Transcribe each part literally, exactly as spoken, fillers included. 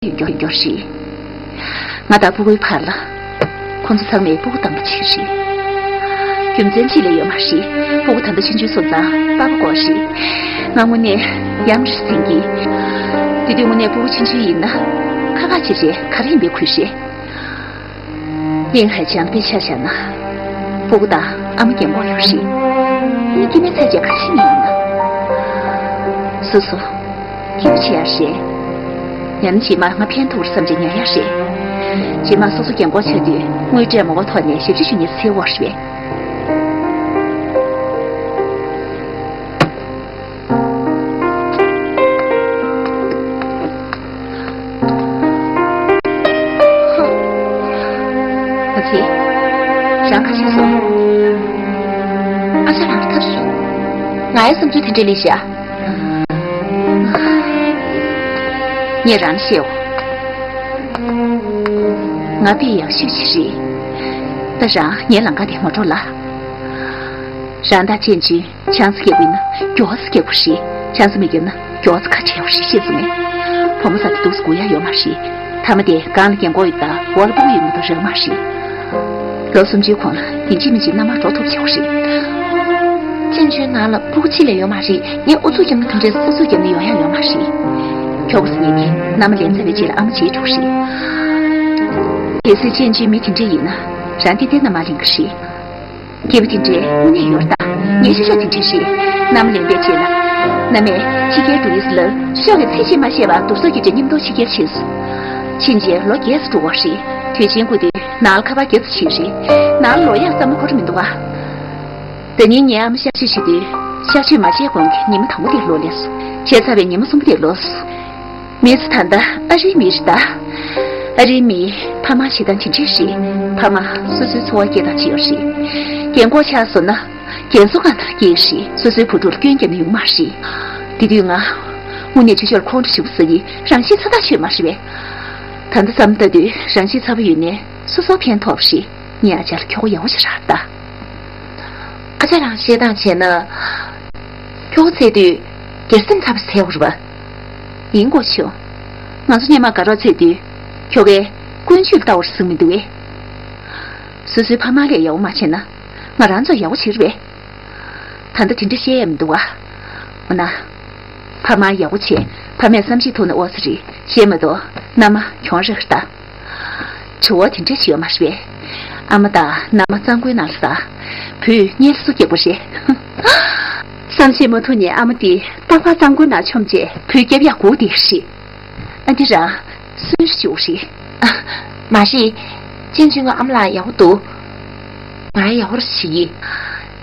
ཡོད་མཁན་ཡོད་རེད། ང་དང་སྤུ་གུའི་བར་ལ་ཁོང་ཚོ་ཚང་མས་སྤུ་གུ་དམ་པོ་བྱེད་ཀྱི་རེད། རྒྱུ་མཚན་གཅིག་ལས་ཡོད་མ་རེད། སྤུ་གུ་ད་ལྟ་ཆུང་ཆུང་སོང་ཙང་པ་ཕ་དགོས་རེད། ང་དངོས་གནས་ཡ་མཚན་ཟིན་གྱི། དེ་དུས་དངོས་གནས་སྤུ་གུ་ཆུང་ཆུང་ཡིན་ན་ཁ་ཁ་བྱེད་བྱེད་ག་རེ་ཡིན་པའི་ཁུལ་རེད། གླིང་ཧའེ་འཇམ་དཔལ་ཆ་བཞག་ན། སྤུ་གུ་དང་ཨ་མ་རྒན་གོག་ཡོད་རེད། ཨ་ནི་སྐྱེ་དམན་ཚ་བྱས་ག་རེ་བྱེད་ནི་ཡིན་ན། སོ་སོ་སྐྱིད་པོ་བྱེད་ཡ་རེད། ཡང་ན་རྗེས་མ་ང་ཕན་ཐོགས་རེད་བསམ་བྱས་ཉར་ཡ་རེད། རྗེས་མ་སོ་སོ་རྒན་གོག་ཆགས་དུས་དངུལ་སྤྲད་མ་དགོས་ཐོག་ནས་ཞབས་ཕྱི་ཞུ་མཁན་ཚོ་འཚོལ་དགོས་རེད་པས། ཨ་ཙི། རང་ཁ་ཤས་སོང་། ཨ་ཅག་རང་གི་ཐབས་སུ། ང་ཡི་བསམ་ཚུལ་དེ་འདྲ་ལས་བཞག་ངས་རང་ལ་བཤད་འོ། ང་དཔེ་ཡག་ཤོས་ཅིག་རེད། ད་རང་ངའི་ལམ་ཁ་དེ་མ་འགྲོ་ལ། རང་དང་གཅེན་གཅུང་ཆང་ས་རྒྱག་པ་ཡིན་ན་མགྱོགས་ཙམ་རྒྱག་དགོས་རེད། ཆང་ས་མི་རྒྱབ་ན་མགྱོགས་ཙམ་ཁ་བྲལ་དགོས་རེད། ཤེས་སོང་ངས། བུ་མོ་ཟེར་དེ་འདུག་སེ་སྒུག་ཡ་ཡོད་མ་རེད། མཐའ་མ་དེ་སྒང་ལ་རྒན་གོག་ཡོད་དང་འོག་ལ་སྤུ་གུ་ཡོད་མ་གཏོགས་རག་མ་རེད། ལོ་སུམ་ཅུའི་གོང་ལ་ཡིན་གཅིག་མིན་གཅིག་མནའ་མར་འགྲོ་ཐུབ་ཆོག་རེད། གཅེན་གཅུང་ནང་ལ་སྤུ་གུ་གཅིག་ལས་ཡོད་མ་རེད། ངས་ཨུ་ཚུགས་བརྒྱབ་ན་དེ་འདྲའི་སོ་སོས་བརྒྱབ་ན་ཡོང་ཡ་ཡོད་མ་རེད། ཁྱོ་ག་ཟེར་མཁན་དེ་མནའ་མ་ལེན་ཚར་བའི་རྗེས་ལ་ཨ་མ་བྱེད་འགྲོ་གི་རེད། གལ་སྲིད་གཅེན་གཅུང་མི་དེ་འདྲ་ཡིན་ན་རང་ཏན་ཏན་མནའ་མ་ལེན་གི་རེད། སྐྱེས་བུ་དེ་འདྲའི་དངོས་གནས་ཡོད་རེད་ད། ངའི་ཤ་ཤ་དེ་འདྲ་རེད། མནའ་མ་ལེན་པའི་རྗེས་ལ། མནའ་མས་ཕྱི་རྒྱལ་འགྲོ་ཡིན་ཟེར་ལབ། ཤོག་གི་ཚིག་གཅིག་མ་བཤད་པར་དུར་སོ་རྒྱབ་བྱས་མཉམ་དུ་ཕྱི་རྒྱལ་ཕྱིན་སོང་། ཕྱིན་རྗེས་ལོ་བརྒྱད་ཙམ་འགྲོ་བ་རེད། དུས་ཆེན་སྐབས་དུས་ནང་ལ་ཁ་པར་བརྒྱབ་ཙམ་བྱས་རེད། ནང་ལ་ལོག་ཡག་བསམ་བློ་འཁོར་མི་འདུག་ག་ད་ནི་ངའི་ཨ་མ་གཤག་བཅོས་བྱེད་དུས་གཤག་བཅོས་མ་བྱས་གོང་གི་ཉི་མ་དང་པོ་དེ་ལོག་སླེབས་སོང་། བྱས་ཚར་བའི་ཉི་མ་གསུམ་པ་དེ་ལོག་སོང་། མི་ཚོ་ད་ལྟ་ཨ་རིའི་མི་རེད་ད། ཨ་རིའི་མིའི་ཕ་མ་བྱེད་སྟངས་དེ་འདྲ་རེད། ཕ་མ་སོ་སོའི་འཚོ་བ་སྐྱེལ་སྟངས་ཅིག་ཡོད་རེད། རྒན་གོག་ཆགས་སོང་ན། རྒན་གསོ་ཁང་ནང་སྐྱེལ་རེད། སོ་སོའི་བུ་ཕྲུག་ལ་སྐྱོན་རྒྱབ་ན་ཡོང་མ་རེད། དེ་དུས་ང་དངོས་གནས་ཅོ་ཅོ་ལ་ཁོང་ཁྲོ་ཞེ་པོ་ཟ་གི། རང་ཤི་ཚ་ཐག་ཆོད་མ་རེད་པས། ད་ལྟ་བསམ་བལྟ་དུས་རང་ཤི་ཚ་པོ་ཡོད་ནའི་སོ་སོར་ཕན་ཐོགས་པ་རེད། ངས་ཨ་ཅག་ལ་ཁྱོ་ག་ཡག་པོ་ཅིག་རག་ད། ཨ་ཅག་རང་བཤད་སྟངས་བྱས་ན། ཁྱོ་ག་འཚོལ་དུས་སྒེར་སེམས་ཚ་པོ་ཟེར་བ་རེད་པ། ཡིན་དགོས་བྱུང་། ང་ཚོ་སྔོན་མ་དགའ་རོགས་འཚོལ་དུས་ཁྱོ་གས་ཀུན་སྤྱོད་ལྟ་བུར་གཟིགས་མི་འདུག་གས། སོ་སོའི་ཕ་མ་ལས་ཡག་པོ་མ་བྱས་ན་ང་རང་ཚོ་ཡག་པོ་བྱེད་རེད་པས། ད་ལྟ་དེ་འདྲ་བཤད་ཡ་མི་འདུག་ག་འོ་ན། ཕ་མ་ཡག་པོ་བྱས། ཕ་མས་བསམ་ཤེས་ཐུབ་ན་ཨོ་ཙི་རེད། གཞན་མ་གཏོགས་མནའ་མ་གྱོང་རག་ད། དྲི་བ་དེ་འདྲ་ཞིག་ཡོད་མ་རེད་པས། ཨ་མ་དང་མནའ་མ་གཙང་པོའི་ནང་ལ་ཟ། བུས་གཉེན་སུ་རྒྱག་པ་རེད། བསམ་ཤེས་མ་ཐུབ་ནས་ཨ་མ་དེ་རྟག་པར་གཙང་པོའི་ནང་མཆོངས་བྱས་བུ་རྒྱབ་ཡག་སྒུག་བསྡད་རེད། ཨ་འདི་རང་སུན་ཞིག་རེད། ཨ། མ་རེད། གཅེན་གཅུང་གི་ཨ་མ་ལགས་ཡག་པོ་འདུག་ང་ཡག་པོ་ཞིག་ཡིན།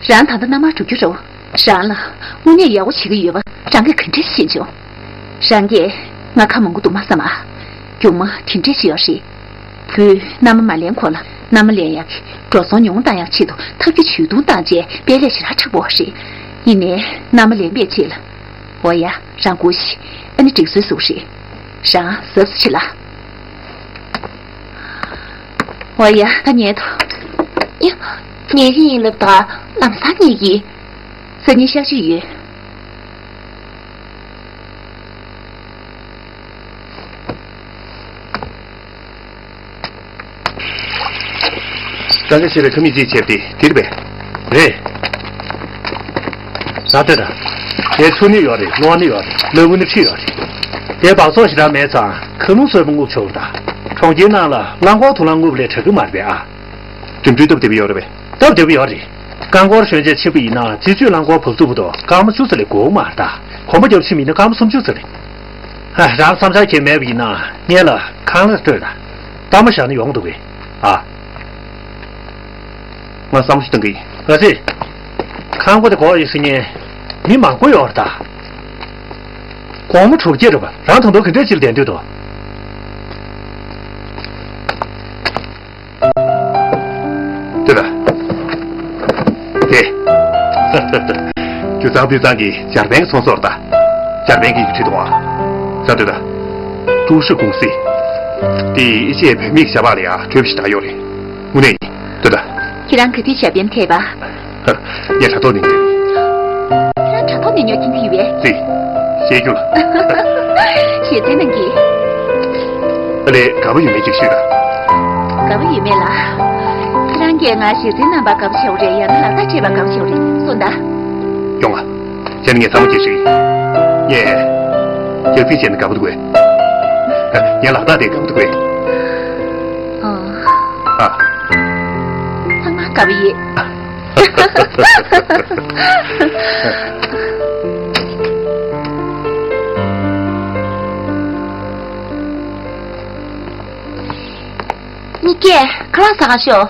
རང་ད་ལྟ་མནའ་མར་འགྲོ་རྒྱུ་རེད། རང་ལ་དངོས་གནས་ཡག་པོ་བྱེད་ཀྱི་ཡོད་པ་རང་གིས་ག་འདྲས་ཤེས་བྱུང་། རང་གིས་ང་ཁ་མང་པོ་འདུག་མ་བསམ་ཨ། སྒྱུག་མ་དེ་འདྲས་ཤིག་ཡོད་རེད། བུས་མནའ་མ་མ་ལེན་གོང་ལ་མནའ་མ་ལེན་ཡག་གི་འགྲོ་སོང་ཉུང་བཏང་ཡག་ཆེད་དུ་ཐབས་ཀྱི་ཇུས་གཏོང་བཏང་རྗེས་དཔེ་ལས་ཞེ་དྲག་མཁྲེགས་པོ་རེད། ཡིན་ནའི་མནའ་མ་ལེན་པའི་རྗེས་ལ། འོ་ཡ། རང་སྒུག་ཤིག་ཨ་ནི་འགྲིག་སོང་ཟེར་བ་རེད། རང་གཟབ་གཟབ་བྱེད་ལ། འོ་ཡ། ད་ཉལ་ཐོ། ཡ། ཉལ་གི་ཡིན་ལབ་ད། ལམ་སང་ཉལ་གི། སང་ཉིན་གཤག་བཅོས་ཡོད། གང་ག་ཞེས་པའི་ཁ་མིག་ཅིག་བྱས་ཏེ་དེར་བས། རེད། ཟ་དེ་དང་། དེ་ཚུར་ནི་ཡོད་རེད། གློག་ནི་ཡོད་རེད། ལོ་དགུ་ནི་ཁྲི་ཡོད་རེད། དེ་སྦགས་བཙོག་ཞེ་དྲག་མེད་ཙང་ཁ་ལུང་སོས་པ་རྔུབ་ཆོག་གི་ད། གྲོང་ཁྱེར་ནང་ལ་རླངས་འཁོར་དུག་རླངས་རྔུབ་ལས་དྲག་གི་མ་རེད་པས་ཨ། འགྲིམ་འགྲུལ་སྟབས་བདེ་པོ་ཡོད་རེད་པས། སྟབས་བདེ་པོ་ཡོད་རེད། རྐང་འཁོར་ཞོན་ཆས་ཆེ་པོ་ཡིན་ན་རྩི་བཅུད་རླངས་འཁོར་བབས་ཐུབ་ཀྱི་འདུག་སྐར་མ་བཅུ་ཙམ་ལས་འགོར་གི་མ་རེད་ད། གོམ་པ་རྒྱབ་ཕྱིན་པ་ཡིན་ན་སྐར་མ་སུམ་ཅུ་ཙམ་རེད། ཧ། རང་བསམ་འཆར་གང་ཡང་མེད་པ་ཡིན་ན་སྔོན་ལ་ཁང་གླ་སྤྲོད་དང་། གཏའ་མ་བཞག་ན་ཡོང་འདུག་གས། ཨ། ང་བསམ་བློ་ཞིག་གཏོང་གི་ཡིན། ཨ་ཙི། ཁང་པ་དེ་གོ་ཡོད་ཟེར་མཁན་མི་མང་པོ་ཡོད་རེད་ད། སྒོར་མོ་དྲུག་བརྒྱ་རེད་པ། རང་ད་དུང་ག་འདྲས་ཅིག་ལ་བསྡད་འདོད་འདུག་དེ་ལ། དེ། རྒྱུ་ཚང་བུ་ཚང་གི་འཇར་པན་གི་ཚོང་ཟོག་རེད་ད། འཇར་པན་གི་ཡིག་ཁྲི་དང་། ས་དོད་ད། ཀྲུའུ་ཧྲི་ཀུང་སི། དེ་ཨེ་ཤེ་ཡའི་བོད་མིའི་ཞབས་པ་ལ་ཡ་གྲོས་པ་ཞིག་བཏང་ཡོད་རེད། དངོས་གནས་ཡིན། དོད་ད། ཁྱེད་རང་ག་དུས་འཇར་པན་ཕེབས་པ། ངས་དྲ་ཐོག་ནས་ཉོས། ཁྱེད་རང་དྲ་ཐོག་ནས་ཉོས་ཀྱིན་ཕེབས་པས། ཙི། བཤད་རྒྱུ་ལ། ཞེ་ཚན་ནང་གི། ལས་དགའ་པོ་ཡོད་མེད་ཅིག་ཤོད་དང་། དགའ་པོ་ཡོད་མེད་ལ། ཁྱེད་རང་གིས་ང་གཞས་ཚན་རྣམ་པ་དགའ་པོ་བྱེད་པ་རེད། ཡང་ན་ལག་རྟགས་བྱེད་པ་དགའ་པོ་བྱེད་པ་རེད། གསུངས་དང་། ཡོང་ང་། བྱས་ན་ངས་ཚང་མ་སྐྱེལ་ཞིག་ཡིན། ངས། རྒྱག་རྩིས་བྱས་ན་དགའ་པོ་འདུག་གས། ངས་ལག་རྟགས་དེ་དགའ་པོ་འདུག་གས། ཨ། ཨ། ཚང་མ་དགའ་པོ་ཡོད། གཉིས་ཀས་ཁ་ལག་ཟ་ག་ཤོག་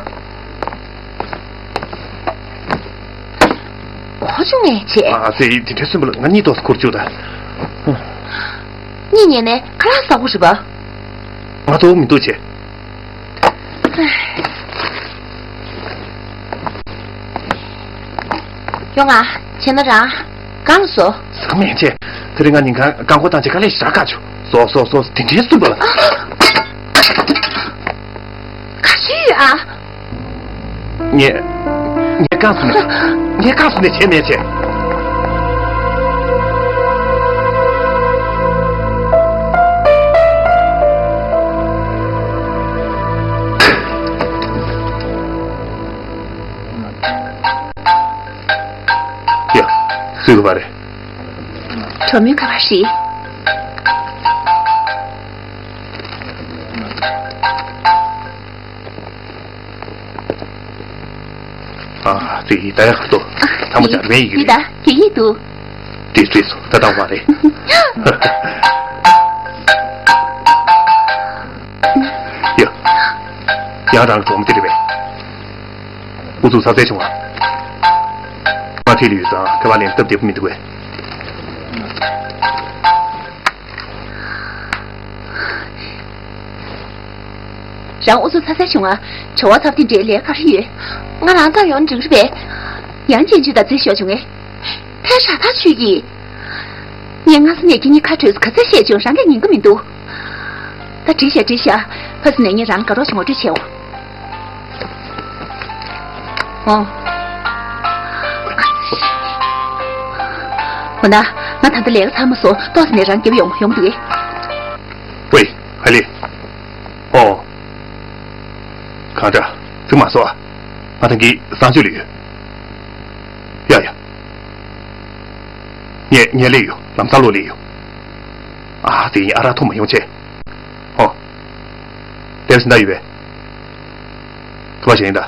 གོ་བྱུང་ངས་བྱས། ཨ་ཙི། དེ་འདྲའི་སུན་པོ་ལ་ང་གཉིད་ཏོག་ཙམ་ཁུར་བཅུག་དང་། གཉིད་ཉལ་ནས་ཁ་ལག་ཟ་དགོས་རེད་པ། ང་ལྟོགས་མི་འདུག་བྱས། ཡོང་ང་། བྱས་ན་རང་། གང་ལ་བཟོ། ཟ་མེད་བྱས། དེ་རིང་ང་ཉིན་གང་རྐང་འཁོར་བཏང་བྱས་དཀའ་ལས་ཞེ་དྲག་བཀག་བྱུང་། བཟོ་བཟོ་བཟོ། དེ་འདྲའི་སུན་པོ་ལ། ག་ཤི་ཡོད་ཨ། ངས། ངས་བཀག་སོང་ནས། ངས་བཀག་སོང་ནས་བྱས་མེད་བྱས། ཡ། སུས་ག་པར་རེད། གྲོགས་མོའི་ག་པར་རེད། ཨ་ཙི། ད་ཡག་ཏོ། ཚང་མ་འཇར་པན་ཡི་གེ་རེད། ད་རྒྱ་ཡིག་འདུག་དེ་རྩིས་སོ། ད་ལྟ་བ་རེད། ཡ། ཡང་རང་གྲོགས་མོ་དེ་རེད་པས། ཨུ་ཚུགས་ཚ་ཚ་བྱུང་ང་། མ་ཐིག་ལ་ཡོད་ཙང་ཁ་པར་ལེན་སྟབས་བདེ་པོ་མི་འདུག་གས། རང་ཨུ་ཚུགས་ཚ་ཚ་བྱུང་ང་། བྲེལ་བ་ཚ་པོ་དེ་འདྲའི་ལས་ག་རེ་ཡོད། ང་རང་ཚོ་ཡོང་འགྲིག་རེད་པས། ཡང་ཅན་ཅུས་ད་རྩིས་ཤོར་བྱུང་ངས། ཕལ་ཤ་ཐག་ཆོད་ཀྱི། ངས་སྔ་ས་ནས་ཁྱེད་གཉིས་ཁ་གྲོས་ག་ཚོད་བཤད་བྱུང་། རང་གིས་ཉན་གི་མི་འདུག་ད་འགྲིག་ཤག་འགྲིག་ཤག་ཕ་སི་ནས་ངས་རང་དགའ་རོགས་ཤིག་ངོ་སྤྲོད་བྱེད་འོ། ཨོ། འོ་ན། ང་ད་ལྟ་ལས་ཀ་ཚར་མ་སོང་། ཏོག་ཙམ་ནས་རང་རྒྱབ་ཡོང་ཡོང་གི་འདུག་གས། ཝེ། ཧ་ལེ། ཨོ། གང་འདྲ། ཚིག་མ་སོ་ཨ། ང་ད་གིན་གསང་སྤྱོད་ལ་ཡོད། ཡ་ཡ། ངས་ངས་སླེབས་ཡོད། ལམ་སང་ལོག་སླེབས་ཡོད། ཨ་དེ་ཡིན། ཨ་རག་འཐུང་མ་ཡོང་བྱས། ཨོ། དེར་ཟིན་ད་ཡོད་པས། ཐུབ་པ་བྱས་ཡིན་ད།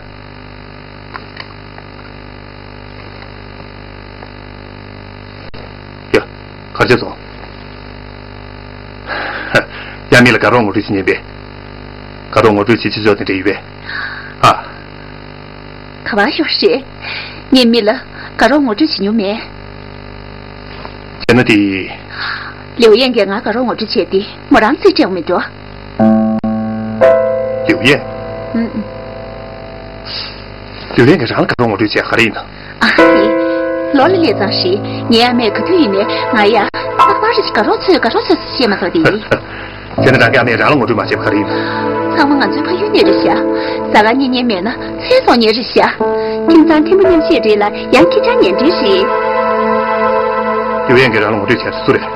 ཡ། གར་བྱས་སོང་། ཡ། མི་ལ་དགའ་རོགས་ངོ་སྤྲོད་བྱེད་ཉན་པས། དགའ་རོགས་ངོ་སྤྲོད་བྱེད་ཆེ་ཆོག་དེ་འདྲ་ཡོད་པས། ཨ། ག་པར་ཤོར་ཤེས། ངས་མི་ལ་དགའ་རོགས་ངོ་སྤྲོད་བྱེད་མྱོང་མེད། བྱས་ན་དེ། ལིའུ་ཡན་གྱིས་ང་དགའ་རོགས་ངོ་སྤྲོད་བྱས་ཏེ་མོ་རང་རྩིས་སྤྲད་འོང་མི་འགྲོ། ལིའུ་ཡན། ཨུམ་ཨུམ། ལིའུ་ཡན་གྱིས་རང་ལ་དགའ་རོགས་ངོ་སྤྲོད་བྱས་ག་རེ་ཡིན་ནམ། ཨ་ཧི། ལོ་ལ་སླེབས་ཙང་ཞིག་ངའི་ཨ་མས་ག་དུས་ཡིན་ནའི་ང་ཡ། རྟག་པར་རེ་ཞིག་དགའ་རོགས་འཚོལ། དགའ་རོགས་འཚོལ་ཟེར་བཤད་མ་ཚར་དེ་ཡིན། བྱས་ན་རང་གི་ཨ་མས་རང་ལ་ངོ་སྤྲོད་མ་བྱས་པ་ག་རེ་ཡིན་ནམ། ཚང་མ་ང་ཚོའི་ཕ་ཡུལ་ནས་རེད་ཤག་ཟ་ཁང་གཉེར་མཁན་མེད་ན་ཚོང་ཟོག་གཉེར་རེད་ཤག་ཁྱིམ་ཚང་ཐེངས་པོ་མཉམ་གཤིབ་རེད་ལ་ཡང་ཁྱི་སྤྱང་ཉལ་ཁྲི་རེད། ལིའུ་ཡན་གྱིས་རང་ལ་ངོ་སྤྲོད་བྱས་སུ་རེད།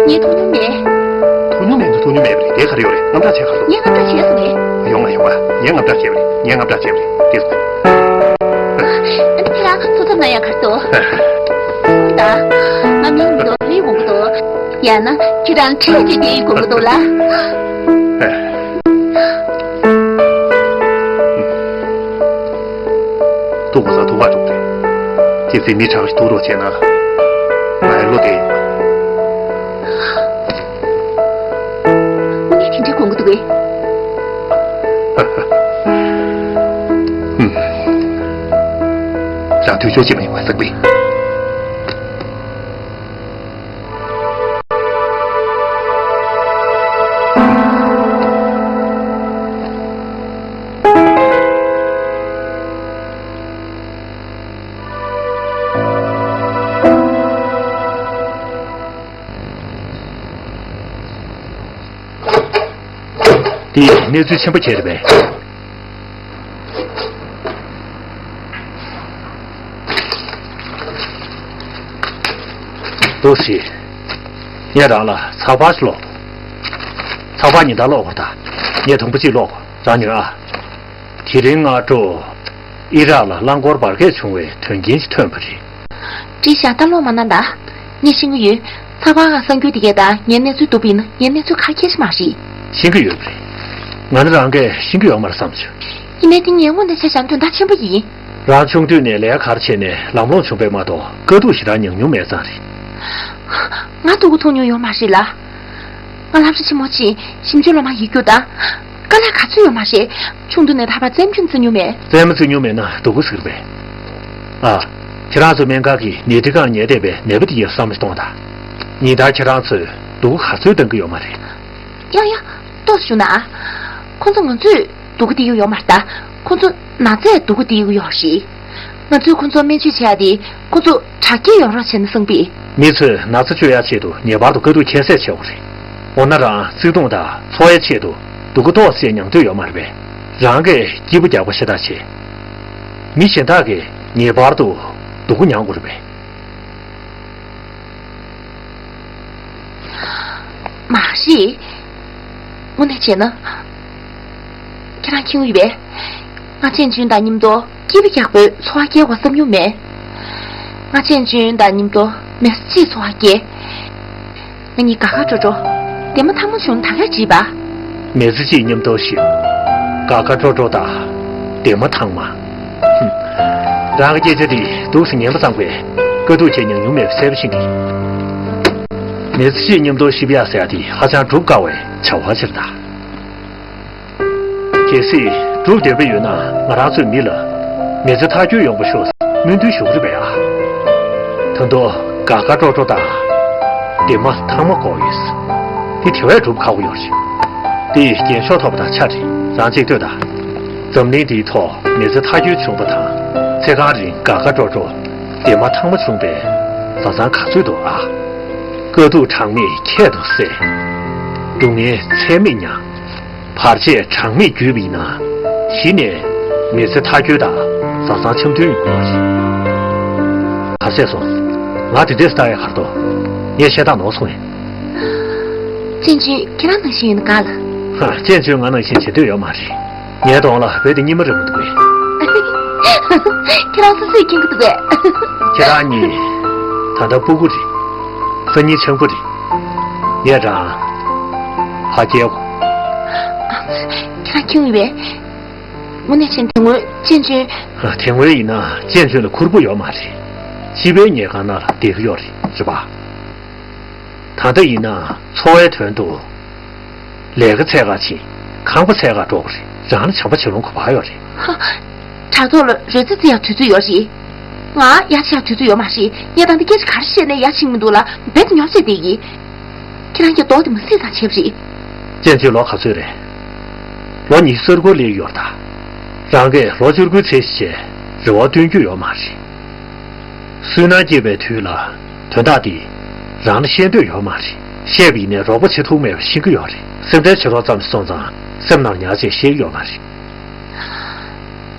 ངས་མཐོང་མྱོང་མེད། མཐོང་མྱོང་མེད་འདུག་མཐོང་མྱོང་མེད་པ་རེད། དེ་ག་རེ་ཡོད་རེད། དངངས་སྐྲག་བྱས་ག་རེ་འདུག་ངས་དངངས་སྐྲག་བྱས་སོང་ངས། ཡོང་ང་ཡོང་ང་། ངས་དངངས་སྐྲག་བྱས་པ་རེད། ངས་དངངས་སྐྲག་བྱས་པ་རེད། དེ་སོང་། ཨ་ནི་ཁྱེད་རང་ཚོ་ཚབ་ན་ཡང་ག་རེ་འདུག་ད། ང་མིང་མི་འདུག་ལི་འོང་གི་འདུག་ཡང་ན་ཁྱེད་རང་ཁྲེལ་གྱི་སྐད་ཡིག་གོ་གི་འདུག་ལ། ཐུག་པ་ས་ཐུག་པ་འགྲོ་གི་རེད། ཁྱེད་ཚོས་མི་དྲག་ཞིག་ཐུག་རོགས་བྱས་ན། ང་ཡང་བློ་བདེ་ཡོང་། དངོས་གནས་དེ་འདྲའི་དགོངས་ཀྱི་འདུག་གས། ཧུམ། རང་དུས་ཆོག་ཅིག་མ་ཡོང་བ་བསགས་པས། འདི་གནས་ཚུལ་ཆེན་པོ་ཁྱེད་རེད་པས། ཏོག་ཙམ། ངས་རང་ལ་ཚགས་པར་ཞིག་ཀློག་ཚགས་པར་ཉིན་ལྟར་ཀློག་དགོས་རེད་ད། ངས་དུམ་བུ་གཅིག་ཀློག་དགོས། རང་ཉོན་ཨ། དེ་རིང་སྔ་དྲོ། ཨི་རག་ལ་རླངས་འཁོར་འབར་གས་བྱུང་བའི་དོན་རྐྱེན་ཞིག་ཐོན་པ་རེད། བྲིས་ཤག་ད་ཀློག་མ་གནང་ད། ངས་ཤེས་ཀྱི་ཡོད། ཚགས་པར་ཁག་གསར་འགྱུར་དེ་གས་དང་ངའི་གནས་ཚུལ་བསྡུར་བ་ཡིན་ན་ངའི་གནས་ཚུལ་ཁག་ཁྱེར་ཞིག་མ་རེད། ཤེས་ཀྱི་ཡོད་པ་རེད། ང་ནི་རང་གིས་ཤེས་ཀྱི་ཡོད་མ་རེད་བསམ་བྱུང་། ཡིན་ནའི་དེ་ངས་དངོས་གནས་བྱས་བཞག་ན་དོན་དག་ཆེན་པོ་ཡིན། རང་ཆུང་དུས་ནས་ལས་ཀ་ག་རེ་བྱས་ནས་ལམ་ལྷོང་བྱུང་བས་མ་གཏོགས་དཀའ་སྡུག་ཞེ་དྲག་མྱངས་མྱོང་མེད་ཙང་རེད། ང་སྡུག་གུ་ཐུག་མྱོང་ཡོད་མ་རེད་ལ། ང་སློབ་གྲྭ་ཆེན་མོ་ཕྱིན་ཞིབ་འཇུག་སློབ་མ་ཡིག་རྒྱུགས་དང་། དཀའ་ལས་ག་ཚོད་ཡོད་མ་རེད། ཆུང་དུས་ནས་ད་བར་རྩེད་མོ་ཅིག་རྩེ་མྱོང་མེད། རྩེད་མོ་རྩེ་མྱོང་མེད་ན་སྡུག་གུ་ཟེར་བས། ཨ། ཁྱེད་རང་ཚོ་སྨན་ཁང་གི་ནད་འདི་སྒང་ཉལ་བསྡད་པའི་ནད་པ་དེ་ཡི་བསམ་བློ་གཏོང་དང་། ཉིན་ལྟར་ཁྱེད་རང་ཚོས་སྡུག་གུ་ག་ཚོད་འདང་གི་ཡོད་མ་རེད། ཡ་ཡ། ཏོག་ཙམ་བྱུང་ན་ཨ། ཁོ་ཚོ་ང་ཚོས་སྡུག་གུ་སྟེར་གྱི་ཡོད་མ་རེད་ད། ཁོ་ཚོ་ན་ཚས་སྡུག་གུ་སྟེར་གྱི་ཡོད་རེད། ང་ཚོས་ཁོ་ཚོར་སྨན་བཅོས་བྱེད་ཡ་དེ་ཁོ་ཚོ་དྲག་སྐྱེད་ཡོང་རོགས་བྱས་ན་བསམ་པས། མི་ཚོས་ན་ཚ་བཅོས་ཡ་ཆེད་དུ་ངེས་པར་དུ་དཀའ་སྡུག་ཁྱད་བསད་བྱེད་དགོས་རེད། འོ་ན་རང་བརྩེ་དུང་དང་འཚོ་བའི་ཆེད་དུ་སྡུག་གུ་ཏོག་ཙམ་མྱང་འདོད་ཡོད་མ་རེད་པས། རང་གིས་སྐྱིད་པོ་རྒྱག་པ་ཤ་སྟག་བྱེད། མི་གཞན་དག་གིས་ངེས་པར་དུ་སྡུག་གུ་མྱང་དགོས་རེད་པས། མ་གཞི། དངོས་གནས་བྱས་ན། ཁྱེད་རང་མཁྱེན་གྱི་ཡོད་པས། ང་ཅན་ཅུན་དང་མཉམ་དུ་སྐྱིད་པོ་ཡག་པོའི་འཚོ་བ་སྐྱེལ་དགོས་བསམ་མྱོང་མེད། ང་ཅན་ཅུན་དང་མཉམ་དུ་མི་ཚེ་གཅིག་འཚོ་བ་སྐྱེལ། ང་གཉིས་དགའ་དགའ་སྤྲོ་སྤྲོ། བདེ་མོ་ཐང་མོ་བྱུང་ན་ད་ག་བྱེད་པ། མི་ཚེ་གཅིག་མཉམ་དུ་བཞིན། དགའ་དགའ་སྤྲོ་སྤྲོ་དང་། བདེ་མོ་ཐང་མ། ཧུམ། རང་གི་སྐད་ཆ་འདི་སྡུག་ཙམ་ཉན་པ་ཙམ་གྱིས་དཀའ་སྡུག་ཅིག་མྱངས་མྱོང་མེད་པ་གསལ་པོ་ཤེས་ཀྱི། མི་ཚེ་གཅིག་མཉམ་དུ་གཤིབ་ཡག་ཟེར་ཡག་འདི་ཧ་ཅང་སྒྲུབ་དཀའ་བའི་བྱ་བ་ཅིག་རེད་ད། གལ་སྲིད་སྒྲུབ་འདོད་པ་ཡོད་ན་ང་རང་ཚོའི་མི་ལ་མི་ཚེ་མཐའ་འཁྱོལ་ཡོང་བ་ཤོག་སྨོན་འདུན་ཞུ་གི་རེད་པས་ཨ། ད་དུང་དགའ་དགའ་སྤྲོ་སྤྲོ་དང་བདེ་མོ་ཐང་མོ་དགོས་ཡོད། དེ་དེ་བས་སྒྲུབ་ཁག་པོ་ཡོད་རེད། དེ་རྒྱན་ཤོག་ཐོབ་པ་དང་ཆ་འདྲ། རང་གཅིག་ལྟོས་དང་། འཛམ་གླིང་འདིའི་ཐོག་མི་ཚེ་མཐའ་འཁྱོལ་བྱུང་བ་དང་ཚེ་གང་རིང་དགའ་དགའ་སྤྲོ་སྤྲོ་བདེ་མོ་ཐང་མོ་བྱུང་བའི་བཟའ་ཚང་ག་ཚོད་འདུག་ཨ། དཀའ་སྡུག་གྲངས་མེད་ཁྱད་དུ་བསད། སྡུག་བསྔལ་ཚད་མེད་མྱངས། བར་ཆད་གྲངས་མེད་བརྒྱུད་པ་ཡིན་ན། གཞི་ནས་མི་ཚེ་མཐའ་འཁྱོལ་དང་བཟའ་ཚང་འཆམ་མཐུན་ཡོང་གི་ཡོད་རེད། ག་ཚད་སོང་། ང་དེ་འདྲས་ལྟ་ཡ་གར་དོ། ངས་བཤད་སྟངས་ནོར་སོང་ངས། ཅན་ཅུན་ཁྱེད་རང་ནང་བཞིན་ཡིན་ན་དགའ་ལ། ཧ། ཅན་ཅུན་ང་ནང་བཞིན་བྱེད་འདོད་ཡོད་མ་རེད། ངའི་གདོང་ལ་བོད་དེ་སྙིགས་མ་རེད་མི་འདུག་གས། ཁྱེད་རང་སོ་སོས་མཁྱེན་གྱི་འདུག་གས། ཁྱེད་རང་གཉིས་ད་ལྟ་སྤུ་གུ་རེད། སང་ཉིན་ཆང་བུ་རེད། ངས་རང་ཕ་སྐྱེལ་གོ། ཁྱེད་རང་མཁྱེན་ཡོད་པས། དངོས་གནས་བྱས་ན་དེ་སྔོན་ཅན་ཅུན། དེ་སྔོན་ཡིན་ན་ཅན་ཅུན་ལ་ཁུར་པོ་ཡོད་མ་རེད། སྤྱི་པའི་ཉལ་ཁང་ནང་ལ་བསྡད་ཀྱི་ཡོད་རེད། རེད་པ། ད་ལྟ་ཡིན་ན་འཚོ་བའི་དོན་དུ་ལས་ཀ་འཚོལ་ག་ཕྱིན། ཁང་པ་འཚོལ་ག་འགྲོ་གི་རེད། རང་ལ་བྱམས་པ་བྱེད་ལོང་ག་པར་ཡོད་རེད། ཧ། དྲ་ཐོག་ལ་རོལ་རྩེད་རྩེ་ཡག་དུས་ཚོད་ཡོད་རེད། ང་ཡ་ཆ་ཡག་དུས་ཚོད་ཡོད་མ་རེད། ངས་ད་ལྟ་སྐད་ཆ་ག་རེ་བཤད་ནས་ཡ་ཕྱིན་མི་འདུག་ལ། རྦད་དེ་ཉོབ་བྱས་བསྡད་ཀྱི། ཁྱེད་རང་གི་རྡོག་དེ་མ་སྲིད་ཙང་བྱས་པ་རེད། ཅན་ཅུན་ལོ་ག་ཚོད་རེད། ལོ་ཉི་ཤུ་རྩ་དགུ་སླེབས་ཡོད་རེད་ད། རང་གིས་ལོ་བཅུ་དགུའི་ཚེ་ཞེས་རེ་བ་བཏོན་རྒྱུ་ཡོད་མ་རེད། སུན་སྣང་སྐྱེས་པའི་དུས་ལ་དོན་དག་འདི་རང་ལ་བཤད་འདོད་ཡོད་མ་རེད། བཤད་པ་ཡིན་ནའི་རོགས་པ་བྱེད་ཐུབ་མེད་པ་ཤེས་ཀྱི་ཡོད་རེད། སེམས་ཁྲལ་བྱེད་རོགས་ཙམ་སོང་ཙང་སེམས་ནང་ཉར་བྱས་བཤད་ཀྱི་ཡོད་མ་རེད།